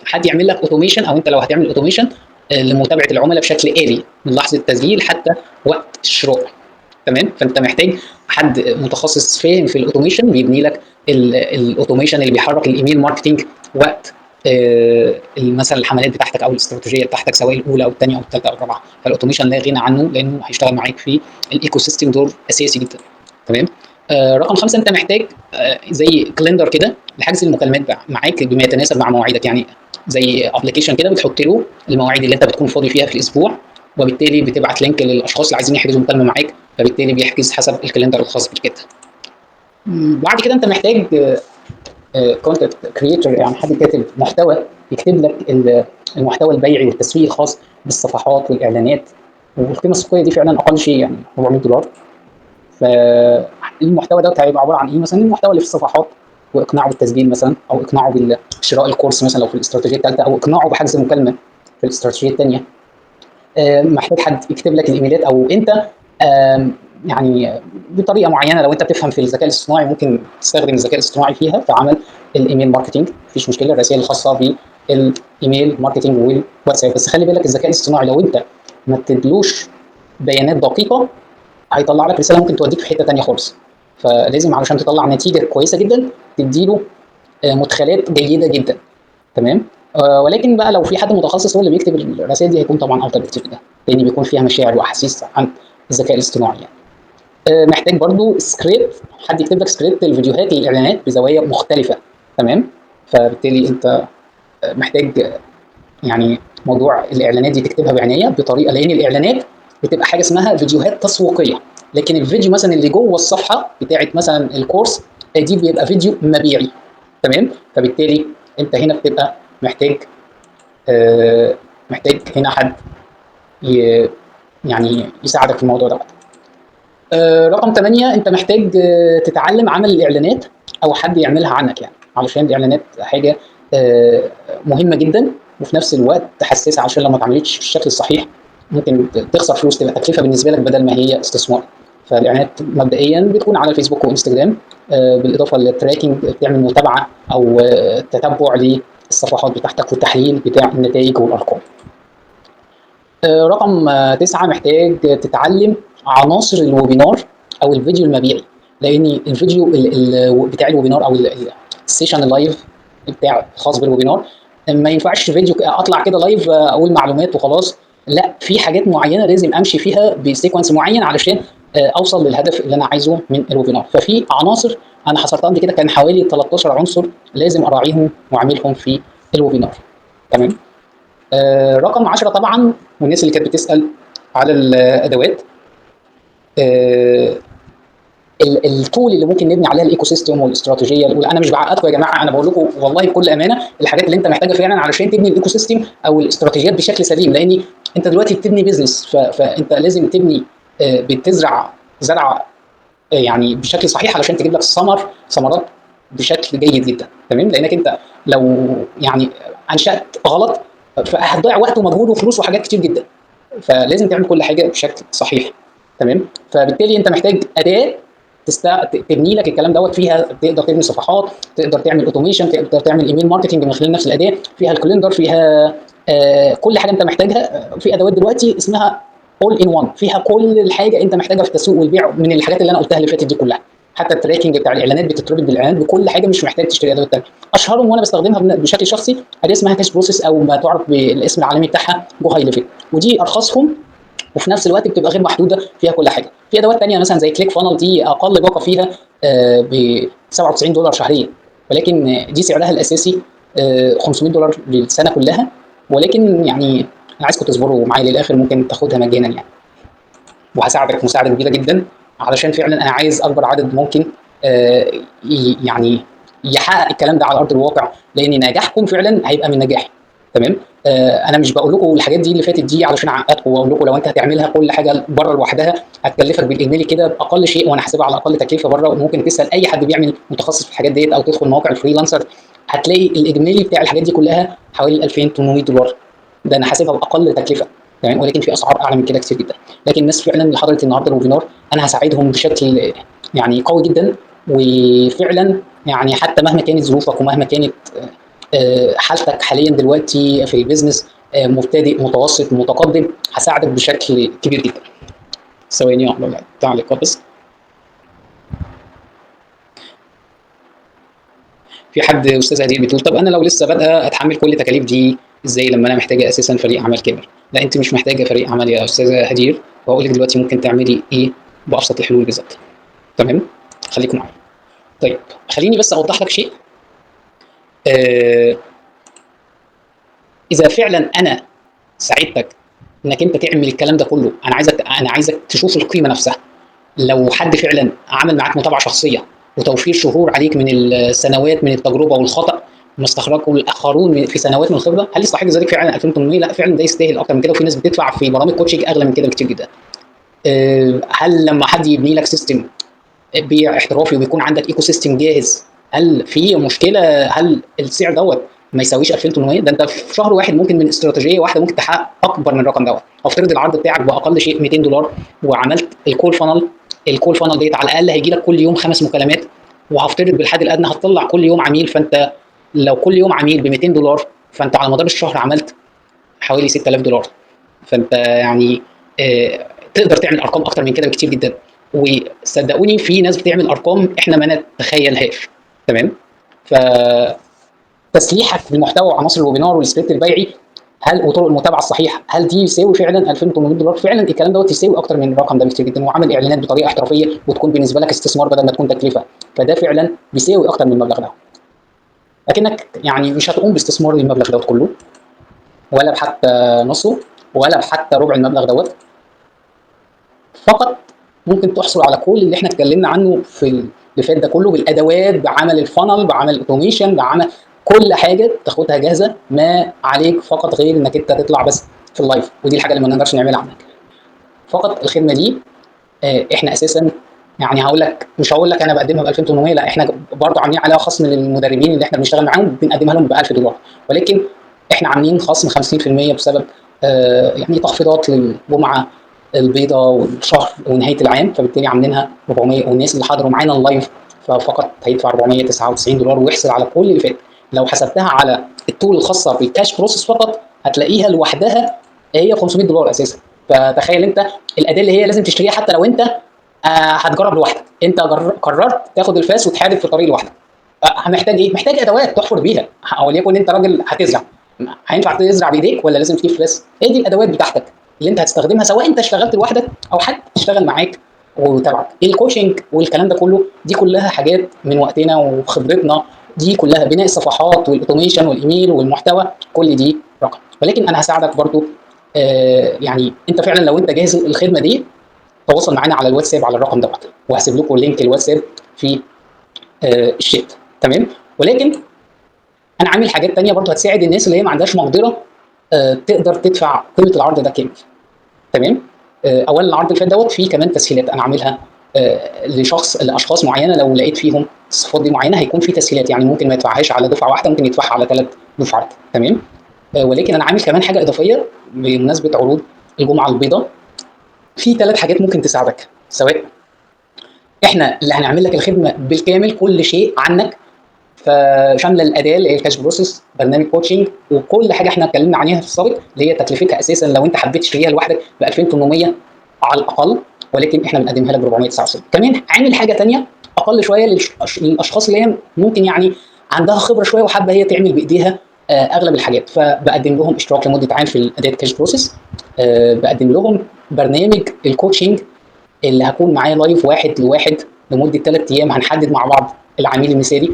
Speaker 1: حد يعمل لك automation، او انت لو هتعمل automation لمتابعة العملاء بشكل آلي من لحظة التسجيل حتى وقت الشراء. تمام؟ فانت محتاج حد متخصص فاهم في ال automation بيبني لك ال automation اللي بيحرك ال email marketing وقت مثلا الحملات بتاعتك او الاستراتيجية بتاعتك، سواء الاولى او الثانية او الثالثة او الرابعة. فال automation لا غنى عنه لانه هيشتغل معاك في ال ecosystem دور اساسي جدا. تمام؟ رقم 5، انت محتاج زي calendar كده لحجز المكالمات معاك بما يتناسب مع مواعيدك، يعني زي application كده بتحط له المواعيد اللي انت بتكون فاضي فيها في الاسبوع، وبالتالي بتبعت link للاشخاص اللي عايزين يحجزوا مكالمة معاك، فبالتالي بيحجز حسب ال calendar الخاص بيك كده. بعد كده انت محتاج content creator، يعني حد كاتب محتوى يكتب لك المحتوى البيعي والتسويقي الخاص بالصفحات والاعلانات، والقيمة السوقية دي فعلا اقل شيء يعني $400. فالمحتوى ده هيبقى عبارة عن ايه؟ مثلا المحتوى اللي في الصفحات، واقناعه بالتسجيل مثلا، او اقناعه بشراء الكورس مثلا لو في الاستراتيجية الثالثة، او اقناعه بحجز مكالمة في الاستراتيجية الثانية. محتاج حد يكتب لك الايميلات، او انت يعني بطريقة معينة لو انت بتفهم في الذكاء الاصطناعي ممكن تستخدم الذكاء الاصطناعي فيها في عمل ال email marketing، مفيش مشكلة. الرسائل الخاصة بال email marketing والواتساب، بس خلي بالك الذكاء الاصطناعي لو انت ما تدلوش بيانات دقيقة هيطلع لك رسالة ممكن توديك في حتة ثانية خالص. فلازم علشان تطلع نتيجة كويسة جدا تديله مدخلات جيدة جدا، تمام. ولكن بقى لو في حد متخصص هو اللي بيكتب الرسائل دي هيكون طبعا افضل بكتير جدا، لان بيكون فيها مشاعر واحاسيس عن الذكاء الاصطناعي يعني. محتاج برضو سكريبت، حد يكتب لك سكريبت الفيديوهات للاعلانات بزوايا مختلفة، تمام. فبالتالي انت محتاج يعني موضوع الاعلانات دي تكتبها بعناية بطريقة، لان الاعلانات بتبقى حاجة اسمها فيديوهات تسويقية، لكن الفيديو مثلا اللي جوه الصفحة بتاعت مثلا الكورس دي بيبقى فيديو مبيعي، تمام. فبالتالي انت هنا بتبقى محتاج محتاج هنا حد يعني يساعدك في الموضوع ده. رقم 8، انت محتاج تتعلم عمل الاعلانات او حد يعملها عنك، يعني علشان الاعلانات حاجة مهمة جدا، وفي نفس الوقت تحسسها، عشان لو ما اتعملتش بالشكل الصحيح ممكن تخسر فلوس، تبقى تكلفة بالنسبة لك بدل ما هي استثمار. فالاعلانات مبدئيا بتكون على الفيسبوك وانستجرام، بالاضافة لل tracking، بتعمل متابعه او تتبع للصفحات بتاعتك والتحليل بتاع النتائج والارقام. رقم 9، محتاج تتعلم عناصر ال webinar او الفيديو المبيعي، لان الفيديو بتاع ال webinar او ال session ال live بتاع الخاص بال webinar ما ينفعش فيديو اطلع كده live اقول معلومات وخلاص، لا، في حاجات معينة لازم امشي فيها ب sequence معين علشان اوصل للهدف اللي انا عايزه من ال webinar. ففي عناصر انا حصرتها قبل كده، كان حوالي 13 عنصر لازم اراعيهم واعملهم في ال webinar، تمام. رقم 10 طبعا، والناس اللي كانت بتسال على الادوات، ال tool اللي ممكن نبني عليها ال ecosystem والاستراتيجيه الاولى. انا مش بعقدكم يا جماعة، انا بقول لكم والله بكل امانه الحاجات اللي انت محتاجها فعلا علشان تبني ال ecosystem او الاستراتيجيات بشكل سليم، لان انت دلوقتي بتبني business، فانت لازم تبني، بتزرع زرع يعني بشكل صحيح علشان تجيب لك ثمرات بشكل جيد جدا، تمام. لانك انت لو يعني انشات غلط فهتضيع وقت ومجهود وفلوس وحاجات كتير جدا، فلازم تعمل كل حاجة بشكل صحيح، تمام. فبالتالي انت محتاج اداه تبني لك الكلام دوت، فيها تقدر تبني صفحات، تقدر تعمل automation، تقدر تعمل email marketing من خلال نفس الاداة، فيها ال calendar، فيها كل حاجة انت محتاجها. في ادوات دلوقتي اسمها all in one، فيها كل الحاجة انت محتاجها في التسويق والبيع من الحاجات اللي انا قلتها اللي فاتت دي كلها، حتى ال tracking بتاع الاعلانات بتتربط بالاعلانات بكل حاجة، مش محتاج تشتري ادوات ثانية. اشهرهم وانا بستخدمها بشكل شخصي اداه اسمها Cashprocess، او ما تعرف بالاسم العالمي بتاعها Go High Level، ودي ارخصهم وفي نفس الوقت بتبقى غير محدودة فيها كل حاجة. في ادوات ثانية مثلا زي ClickFunnels، دي اقل باقه فيها ب $97 شهريا، ولكن دي سعرها الاساسي $500 للسنة كلها، ولكن يعني انا عايزكم تصبروا معايا للاخر، ممكن تاخدها مجانا يعني، وهساعدك مساعدة كبيرة جدا، علشان فعلا انا عايز اكبر عدد ممكن يعني يحقق الكلام ده على ارض الواقع، لان نجاحكم فعلا هيبقى من نجاحي، تمام. انا مش بقول لكم الحاجات دي اللي فاتت دي علشان اعقدكم واقول لكم لو انت هتعملها كل حاجة بره لوحدها هتكلفك بالاجمالي كده باقل شيء، وانا حاسبها على اقل تكلفة بره، وممكن تسال اي حد بيعمل متخصص في الحاجات ديت، او تدخل مواقع ال freelancer هتلاقي الاجمالي بتاع الحاجات دي كلها حوالي $2800، ده انا حاسبها باقل تكلفة، تمام. ولكن في اسعار اعلى من كده كتير جدا. لكن الناس فعلا اللي حضرت النهارده ال webinar انا هساعدهم بشكل يعني قوي جدا، وفعلا يعني حتى مهما كانت ظروفك ومهما كانت حالتك حاليا دلوقتي في ال business، مبتدئ متوسط متقدم، هساعدك بشكل كبير جدا. ثواني واحدة تعليقات بس. في حد استاذ هدير بتقول طب انا لو لسه بادئه اتحمل كل التكاليف دي ازاي لما انا محتاجه اساسا فريق عمل كامل؟ لا، انت مش محتاجه فريق عمل يا استاذه هدير، وهقول لك دلوقتي ممكن تعملي ايه بابسط الحلول بالظبط، تمام. خليكم معايا. طيب خليني بس اوضح لك شيء. اذا فعلا انا ساعدتك انك انت تعمل الكلام ده كله، انا عايزك تشوف القيمة نفسها. لو حد فعلا عمل معاك متابعه شخصية وتوفير شهور عليك من السنوات من التجربة والخطا ما استخرجه الاخرون في سنوات من الخبرة، هل يستحق ذلك فعلا 2800؟ لا فعلا ده يستاهل اكتر من كده، وفي ناس بتدفع في برامج coaching اغلى من كده بكتير جدا. هل لما حد يبني لك system بيع احترافي وبيكون عندك ecosystem جاهز، هل في مشكلة؟ هل السعر دوت ما يساويش 2800؟ ده انت في شهر واحد ممكن من استراتيجية واحدة ممكن تحقق اكبر من الرقم دوت. افترض العرض بتاعك باقل شيء $200 وعملت ال call funnel، ال call funnel ديت على الاقل هيجي لك كل يوم 5 مكالمات، وهفترض بالحد الادنى هتطلع كل يوم عميل، فانت لو كل يوم عميل ب $200 فانت على مدار الشهر عملت حوالي $6000. فانت يعني تقدر تعمل ارقام اكتر من كده بكتير جدا، وصدقوني في ناس بتعمل ارقام احنا ما نتخيلهاش. تمام؟ ف تسليحك بالمحتوى وعناصر ال webinar وال script البيعي هل وطرق المتابعة الصحيحة، هل دي يساوي فعلا $2800؟ فعلا الكلام دوت يساوي اكتر من الرقم ده بكتير جدا، وعمل اعلانات بطريقة احترافية وتكون بالنسبة لك استثمار بدل ما تكون تكلفة، فده فعلا بيساوي اكتر من المبلغ ده. لكنك يعني مش هتقوم باستثمار المبلغ دوت كله، ولا بحتى نصه، ولا بحتى ربع المبلغ دوت. فقط ممكن تحصل على كل اللي احنا اتكلمنا عنه في اللي فات ده كله، بالادوات، بعمل ال funnel، بعمل ال automation، بعمل كل حاجة تاخدها جاهزة، ما عليك فقط غير انك انت تطلع بس في ال live، ودي الحاجة اللي ما نقدرش نعملها عنك. فقط الخدمة دي احنا اساسا يعني هقول لك، مش هقول لك انا بقدمها ب 2800، لا احنا برضه عاملين عليها خصم للمدربين اللي احنا بنشتغل معاهم، بنقدمها لهم ب $1000، ولكن احنا عاملين خصم 50% بسبب يعني تخفيضات للجمعة البيضاء والشهر ونهاية العام، فبالتالي عاملينها 400، والناس اللي حضروا معانا ال live ففقط هيدفع $499 ويحصل على كل اللي فات. لو حسبتها على ال tool الخاصة بال cash process فقط هتلاقيها لوحدها هي $500 اساسا. فتخيل انت الاداة اللي هي لازم تشتريها حتى لو انت هتجرب لوحدك، انت قررت تاخد الفاس وتحارب في الطريق لوحدك، محتاج ايه؟ محتاج ادوات تحفر بيها، وليكن انت راجل هتزرع، هينفع تزرع بايديك ولا لازم تجيب فاس؟ هي دي الادوات بتاعتك اللي انت هتستخدمها، سواء انت اشتغلت لوحدك او حد اشتغل معاك وتابعك. ال coaching والكلام ده كله دي كلها حاجات من وقتنا وخبرتنا، دي كلها بناء الصفحات وال automation والايميل والمحتوى، كل دي رقم. ولكن انا هساعدك برضو، يعني انت فعلا لو انت جاهز الخدمة دي تواصل معانا على الواتساب على الرقم دوت، وهسيب لكم link الواتساب في الشات. تمام؟ ولكن انا عامل حاجات تانية برضو هتساعد الناس اللي هي ما عندهاش مقدره تقدر تدفع قيمة العرض ده كامل. تمام؟ اولا العرض اللي فات دوت فيه كمان تسهيلات انا عاملها لاشخاص معينة، لو لقيت فيهم الصفات دي معينة هيكون في تسهيلات، يعني ممكن ما يدفعهاش على دفعه واحدة، ممكن يدفعها على 3 دفعات. تمام؟ ولكن انا عامل كمان حاجة اضافية بمناسبة عروض الجمعة البيضاء، في 3 حاجات ممكن تساعدك، سواء احنا اللي هنعمل لك الخدمة بالكامل كل شيء عنك، فشامله الاداة اللي هي ال cash process، برنامج coaching، وكل حاجة احنا اتكلمنا عليها في السابق اللي هي تكلفتها اساسا لو انت حبيت تشتريها لوحدك ب 2800 على الاقل، ولكن احنا بنقدمها لك ب 499. كمان عامل حاجة ثانية اقل شوية للاشخاص اللي هي ممكن يعني عندها خبره شوية وحابة هي تعمل بايديها اغلب الحاجات، فبقدم لهم اشتراك لمدة عام في الاداة cash process، بقدم لهم برنامج ال coaching اللي هكون معاه live 1 ل1 لمدة 3 ايام، هنحدد مع بعض العميل المثالي،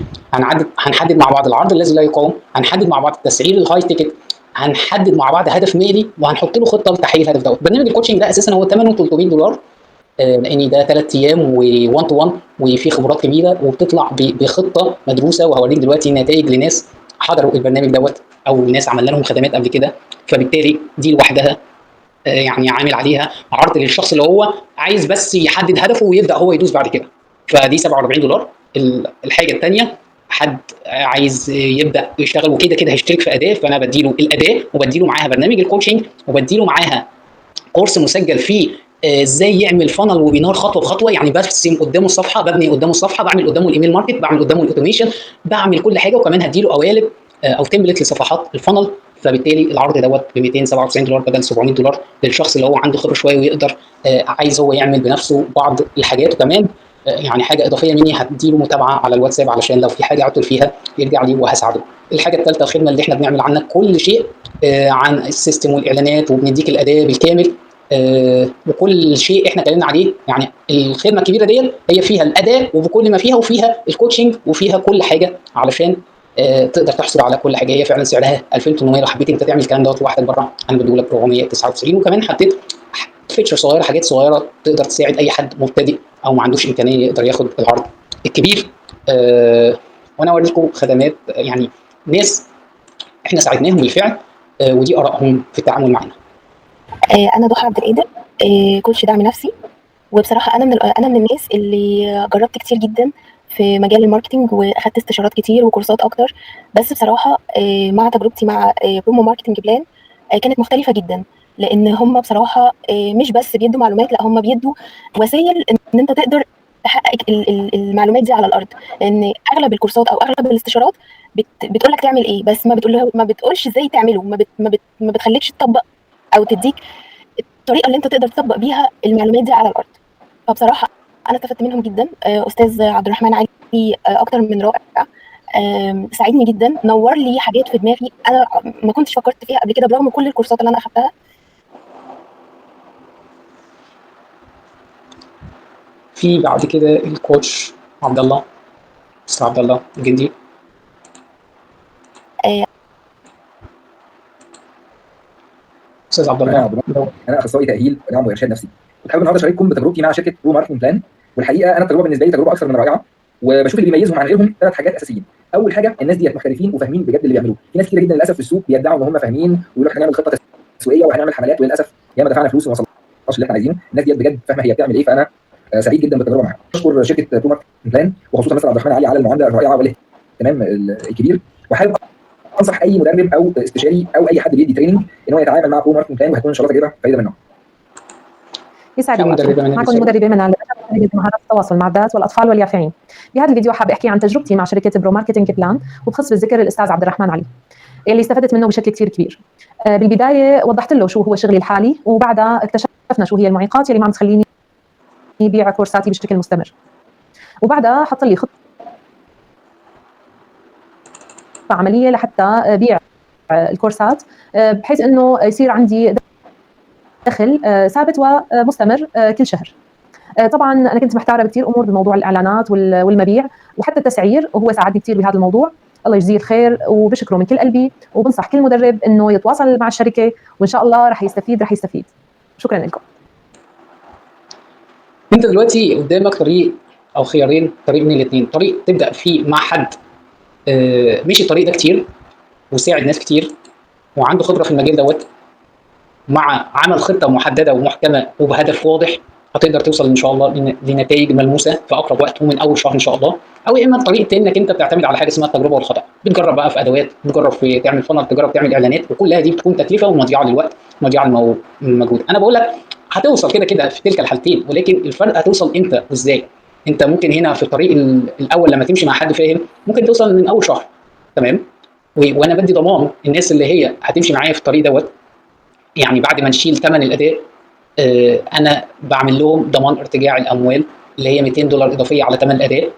Speaker 1: هنحدد مع بعض العرض الذي لا يقاوم، هنحدد مع بعض التسعير ال high ticket، هنحدد مع بعض هدف مالي، وهنحط له خطه لتحقيق الهدف دوت. برنامج ال coaching ده اساسا هو ثمنه $300، لان ده 3 ايام و1 to 1 وفي خبرات كبيرة، وبتطلع بخطه مدروسة، وهوريك دلوقتي نتائج لناس حضروا البرنامج دوت او ناس عملنا لهم خدمات قبل كده. فبالتالي دي لوحدها يعني عامل عليها عرض للشخص اللي هو عايز بس يحدد هدفه ويبدا هو يدوس بعد كده، فدي $47. الحاجة الثانية حد عايز يبدا يشتغل وكده كده هيشترك في اداه، فانا بديله الاداة وبديله معاها برنامج ال coaching وبديله معاها كورس مسجل فيه ازاي يعمل funnel webinar خطوة بخطوة، يعني برسم قدامه الصفحة، ببني قدامه الصفحة، بعمل قدامه ال email market، بعمل قدامه ال automation، بعمل كل حاجة، وكمان هديله قوالب او template لصفحات ال funnel. فبالتالي العرض دوت ب $297 بدل $700 للشخص اللي هو عنده خبره شوية ويقدر عايز هو يعمل بنفسه بعض الحاجات. وكمان يعني حاجة اضافية مني هديله متابعه على الواتساب علشان لو في حاجة عطل فيها يرجع لي وهساعده. الحاجة الثالثة الخدمة اللي احنا بنعمل عنك كل شيء عن ال system والاعلانات وبنديك الاداة بالكامل، وكل شيء احنا اتكلمنا عليه. يعني الخدمة الكبيرة ديت هي فيها الاداة وبكل ما فيها، وفيها ال coaching وفيها كل حاجة علشان تقدر تحصل على كل حاجة. هي فعلا سعرها 2800، لو حبيت انت تعمل الكلام دوت لوحدك بره انا بديهولك 499. وكمان حطيت feature صغيرة، حاجات صغيرة تقدر تساعد اي حد مبتدئ او ما عندوش امكانية يقدر ياخد العرض الكبير. وانا اوريكم خدمات يعني ناس احنا ساعدناهم بالفعل، ودي ارائهم في التعامل معنا.
Speaker 2: انا ضحى عبد القادر، coach دعم نفسي. وبصراحة انا من الناس اللي جربت كتير جدا في مجال ال marketing، واخدت استشارات كتير وكورسات اكتر، بس بصراحة مع تجربتي مع Promo Marketing Plan كانت مختلفة جدا، لان هم بصراحة مش بس بيدوا معلومات، لا هم بيدوا وسائل ان انت تقدر تحقق المعلومات دي على الارض. لان اغلب الكورسات او اغلب الاستشارات بتقول لك تعمل ايه، بس ما بتقولش ازاي تعمله، ما بتخليكش تطبق او تديك الطريقة اللي انت تقدر تطبق بيها المعلومات دي على الارض. فبصراحة انا استفدت منهم جدا. استاذ عبد الرحمن علي اكتر من رائع، ساعدني جدا، نور لي حاجات في دماغي انا ما كنتش فكرت فيها قبل كده برغم كل الكورسات اللي انا اخدتها.
Speaker 1: في بعد كده ال coach عبد الله، استاذ عبد الله الجندي. استاذ عبد الله،
Speaker 3: انا اخصائي تاهيل ودعم وارشاد نفسي، كنت حابب النهارده اشارككم بتجربتي مع شركة Pro Marketing Plan. والحقيقة انا التجربة بالنسبة لي تجربه اكثر من رائعة، وبشوف اللي بيميزهم عن غيرهم ثلاث حاجات اساسيين. اول حاجة، الناس ديت محترفين وفاهمين بجد اللي بيعملوه. في ناس كتير جدا للاسف في السوق بيدعوا ان هم فاهمين ويقولوا احنا هنعمل خطه تسويقية وهنعمل حملات، وللاسف ياما دفعنا فلوس وما وصلناش اللي احنا عايزينه. الناس ديت بجد فاهمه هي بتعمل ايه، فانا سعيد جدا بالتجربة معاهم. اشكر شركة Pro Marketing Plan وخصوصا مثلا عبد الرحمن علي على المعاملة الرائعة والاهتمام الكبير. وحابب انصح اي مدرب او استشاري او اي حد بيدي training ان هو يتعامل مع Pro Marketing Plan، وهتكون ان شاء الله تجربه فريدة من نوعها.
Speaker 4: يسعد اوقاتكم. معكم المدربه منال، مدربه مهارات التواصل مع الذات والاطفال واليافعين. بهذا الفيديو حابة احكي عن تجربتي مع شركة Pro Marketing Plan، وبخص بالذكر الاستاذ عبد الرحمن علي اللي استفدت منه بشكل كثير كبير. بالبداية وضحت له شو هو شغلي الحالي، وبعدها اكتشفنا شو هي المعيقات اللي ما عم تخليني بيع كورساتي بشكل مستمر، وبعدها حط لي خطه عملية لحتى بيع الكورسات بحيث انه يصير عندي دخل ثابت ومستمر كل شهر. طبعا انا كنت محتارة بكثير امور بموضوع الاعلانات والمبيع وحتى التسعير، وهو ساعدني كثير بهذا الموضوع. الله يجزيه الخير وبشكره من كل قلبي، وبنصح كل مدرب انه يتواصل مع الشركة وان شاء الله رح يستفيد. شكرا لكم.
Speaker 1: انت دلوقتي قدامك طريق او خيارين، طريق من الاثنين. طريق تبدا فيه مع حد مشي الطريق ده كتير وساعد ناس كتير وعنده خبره في المجال دوت، مع عمل خطه محددة ومحكمه وبهدف واضح هتقدر توصل ان شاء الله لنتائج ملموسة في اقرب وقت ومن اول شهر ان شاء الله. او يا اما الطريق الثاني انك انت بتعتمد على حاجة اسمها التجربة والخطا، بتجرب بقى في ادوات، بتجرب في تعمل funnel، تجرب تعمل اعلانات، وكلها دي بتكون تكلفة ومضيعه للوقت، مضيعة للمجهود. انا بقول لك هتوصل كده كده في تلك الحالتين، ولكن الفرق هتوصل امتى وازاي. انت ممكن هنا في الطريق الاول لما تمشي مع حد فاهم ممكن توصل من اول شهر، تمام؟ وانا بدي ضمان الناس اللي هي هتمشي معايا في الطريق دوت، يعني بعد ما نشيل ثمن الاداء انا بعمل لهم ضمان ارتجاع الاموال اللي هي $200 اضافية على ثمن الاداء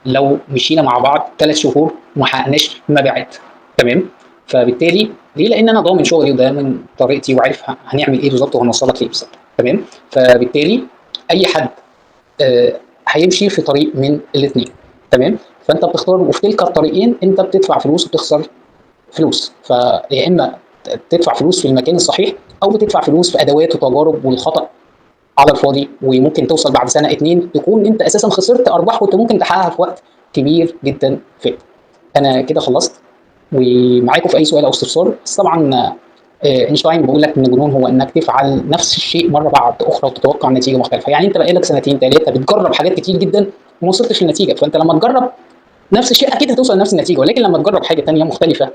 Speaker 1: لو مشينا مع بعض 3 شهور وما حققناش مبيعات، تمام؟ فبالتالي ليه؟ لان انا ضامن شغلي وضامن طريقتي وعارف هنعمل ايه بالظبط وهنوصلك ليه بالظبط، تمام؟ فبالتالي اي حد هيمشي في طريق من الاثنين، تمام؟ فانت بتختار، وفي تلك الطريقين انت بتدفع فلوس وبتخسر فلوس. فيا اما تدفع فلوس في المكان الصحيح، او بتدفع فلوس في ادوات وتجارب والخطا على الفاضي، وممكن توصل بعد سنة 2 تكون انت اساسا خسرت ارباح كنت ممكن تحققها في وقت كبير جدا فات. انا كده خلصت، ومعاكم في اي سؤال او استفسار. بس طبعا اينشتاين بيقول لك ان الجنون هو انك تفعل نفس الشيء مرة بعد اخرى وتتوقع نتيجة مختلفة. يعني انت بقالك 2 3 بتجرب حاجات كتير جدا وما وصلتش لنتيجة، فانت لما تجرب نفس الشيء اكيد هتوصل لنفس النتيجة، ولكن لما تجرب حاجة ثانية مختلفة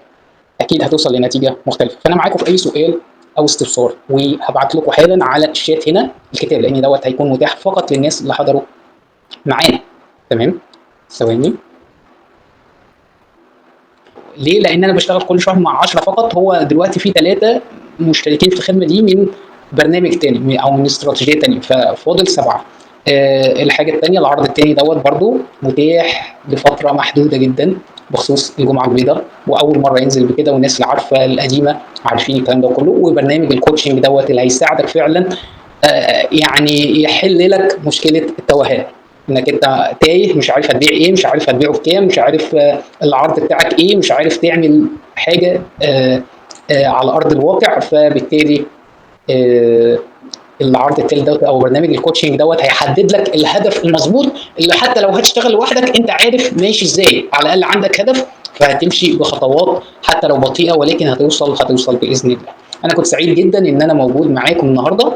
Speaker 1: اكيد هتوصل لنتيجة مختلفة. فانا معاكم في اي سؤال او استفسار، وهبعت لكم حالا على الشات هنا الكتاب، لان دوت هيكون متاح فقط للناس اللي حضروا معانا، تمام؟ ثواني. ليه؟ لان انا بشتغل كل شهر مع 10 فقط. هو دلوقتي في 3 مشتركين في الخدمة دي من برنامج تاني او من استراتيجية تانية، ففاضل 7. الحاجة الثانية، العرض الثاني دوت برضو متاح لفترة محدودة جدا بخصوص الجمعة البيضاء، واول مرة ينزل بكده، والناس اللي عارفه القديمة عارفين الكلام ده كله. وبرنامج ال coaching دوت اللي هيساعدك فعلا يعني يحل لك مشكلة التوهان، انك انت تايه مش عارف هتبيع ايه، مش عارف هتبيعه بكام، مش عارف العرض بتاعك ايه، مش عارف تعمل حاجة على ارض الواقع. فبالتالي العرض التالت دوت او برنامج ال coaching دوت هيحدد لك الهدف المظبوط، اللي حتى لو هتشتغل لوحدك انت عارف ماشي ازاي، على الاقل عندك هدف فهتمشي بخطوات حتى لو بطيئه، ولكن هتوصل باذن الله. انا كنت سعيد جدا ان انا موجود معاكم النهارده.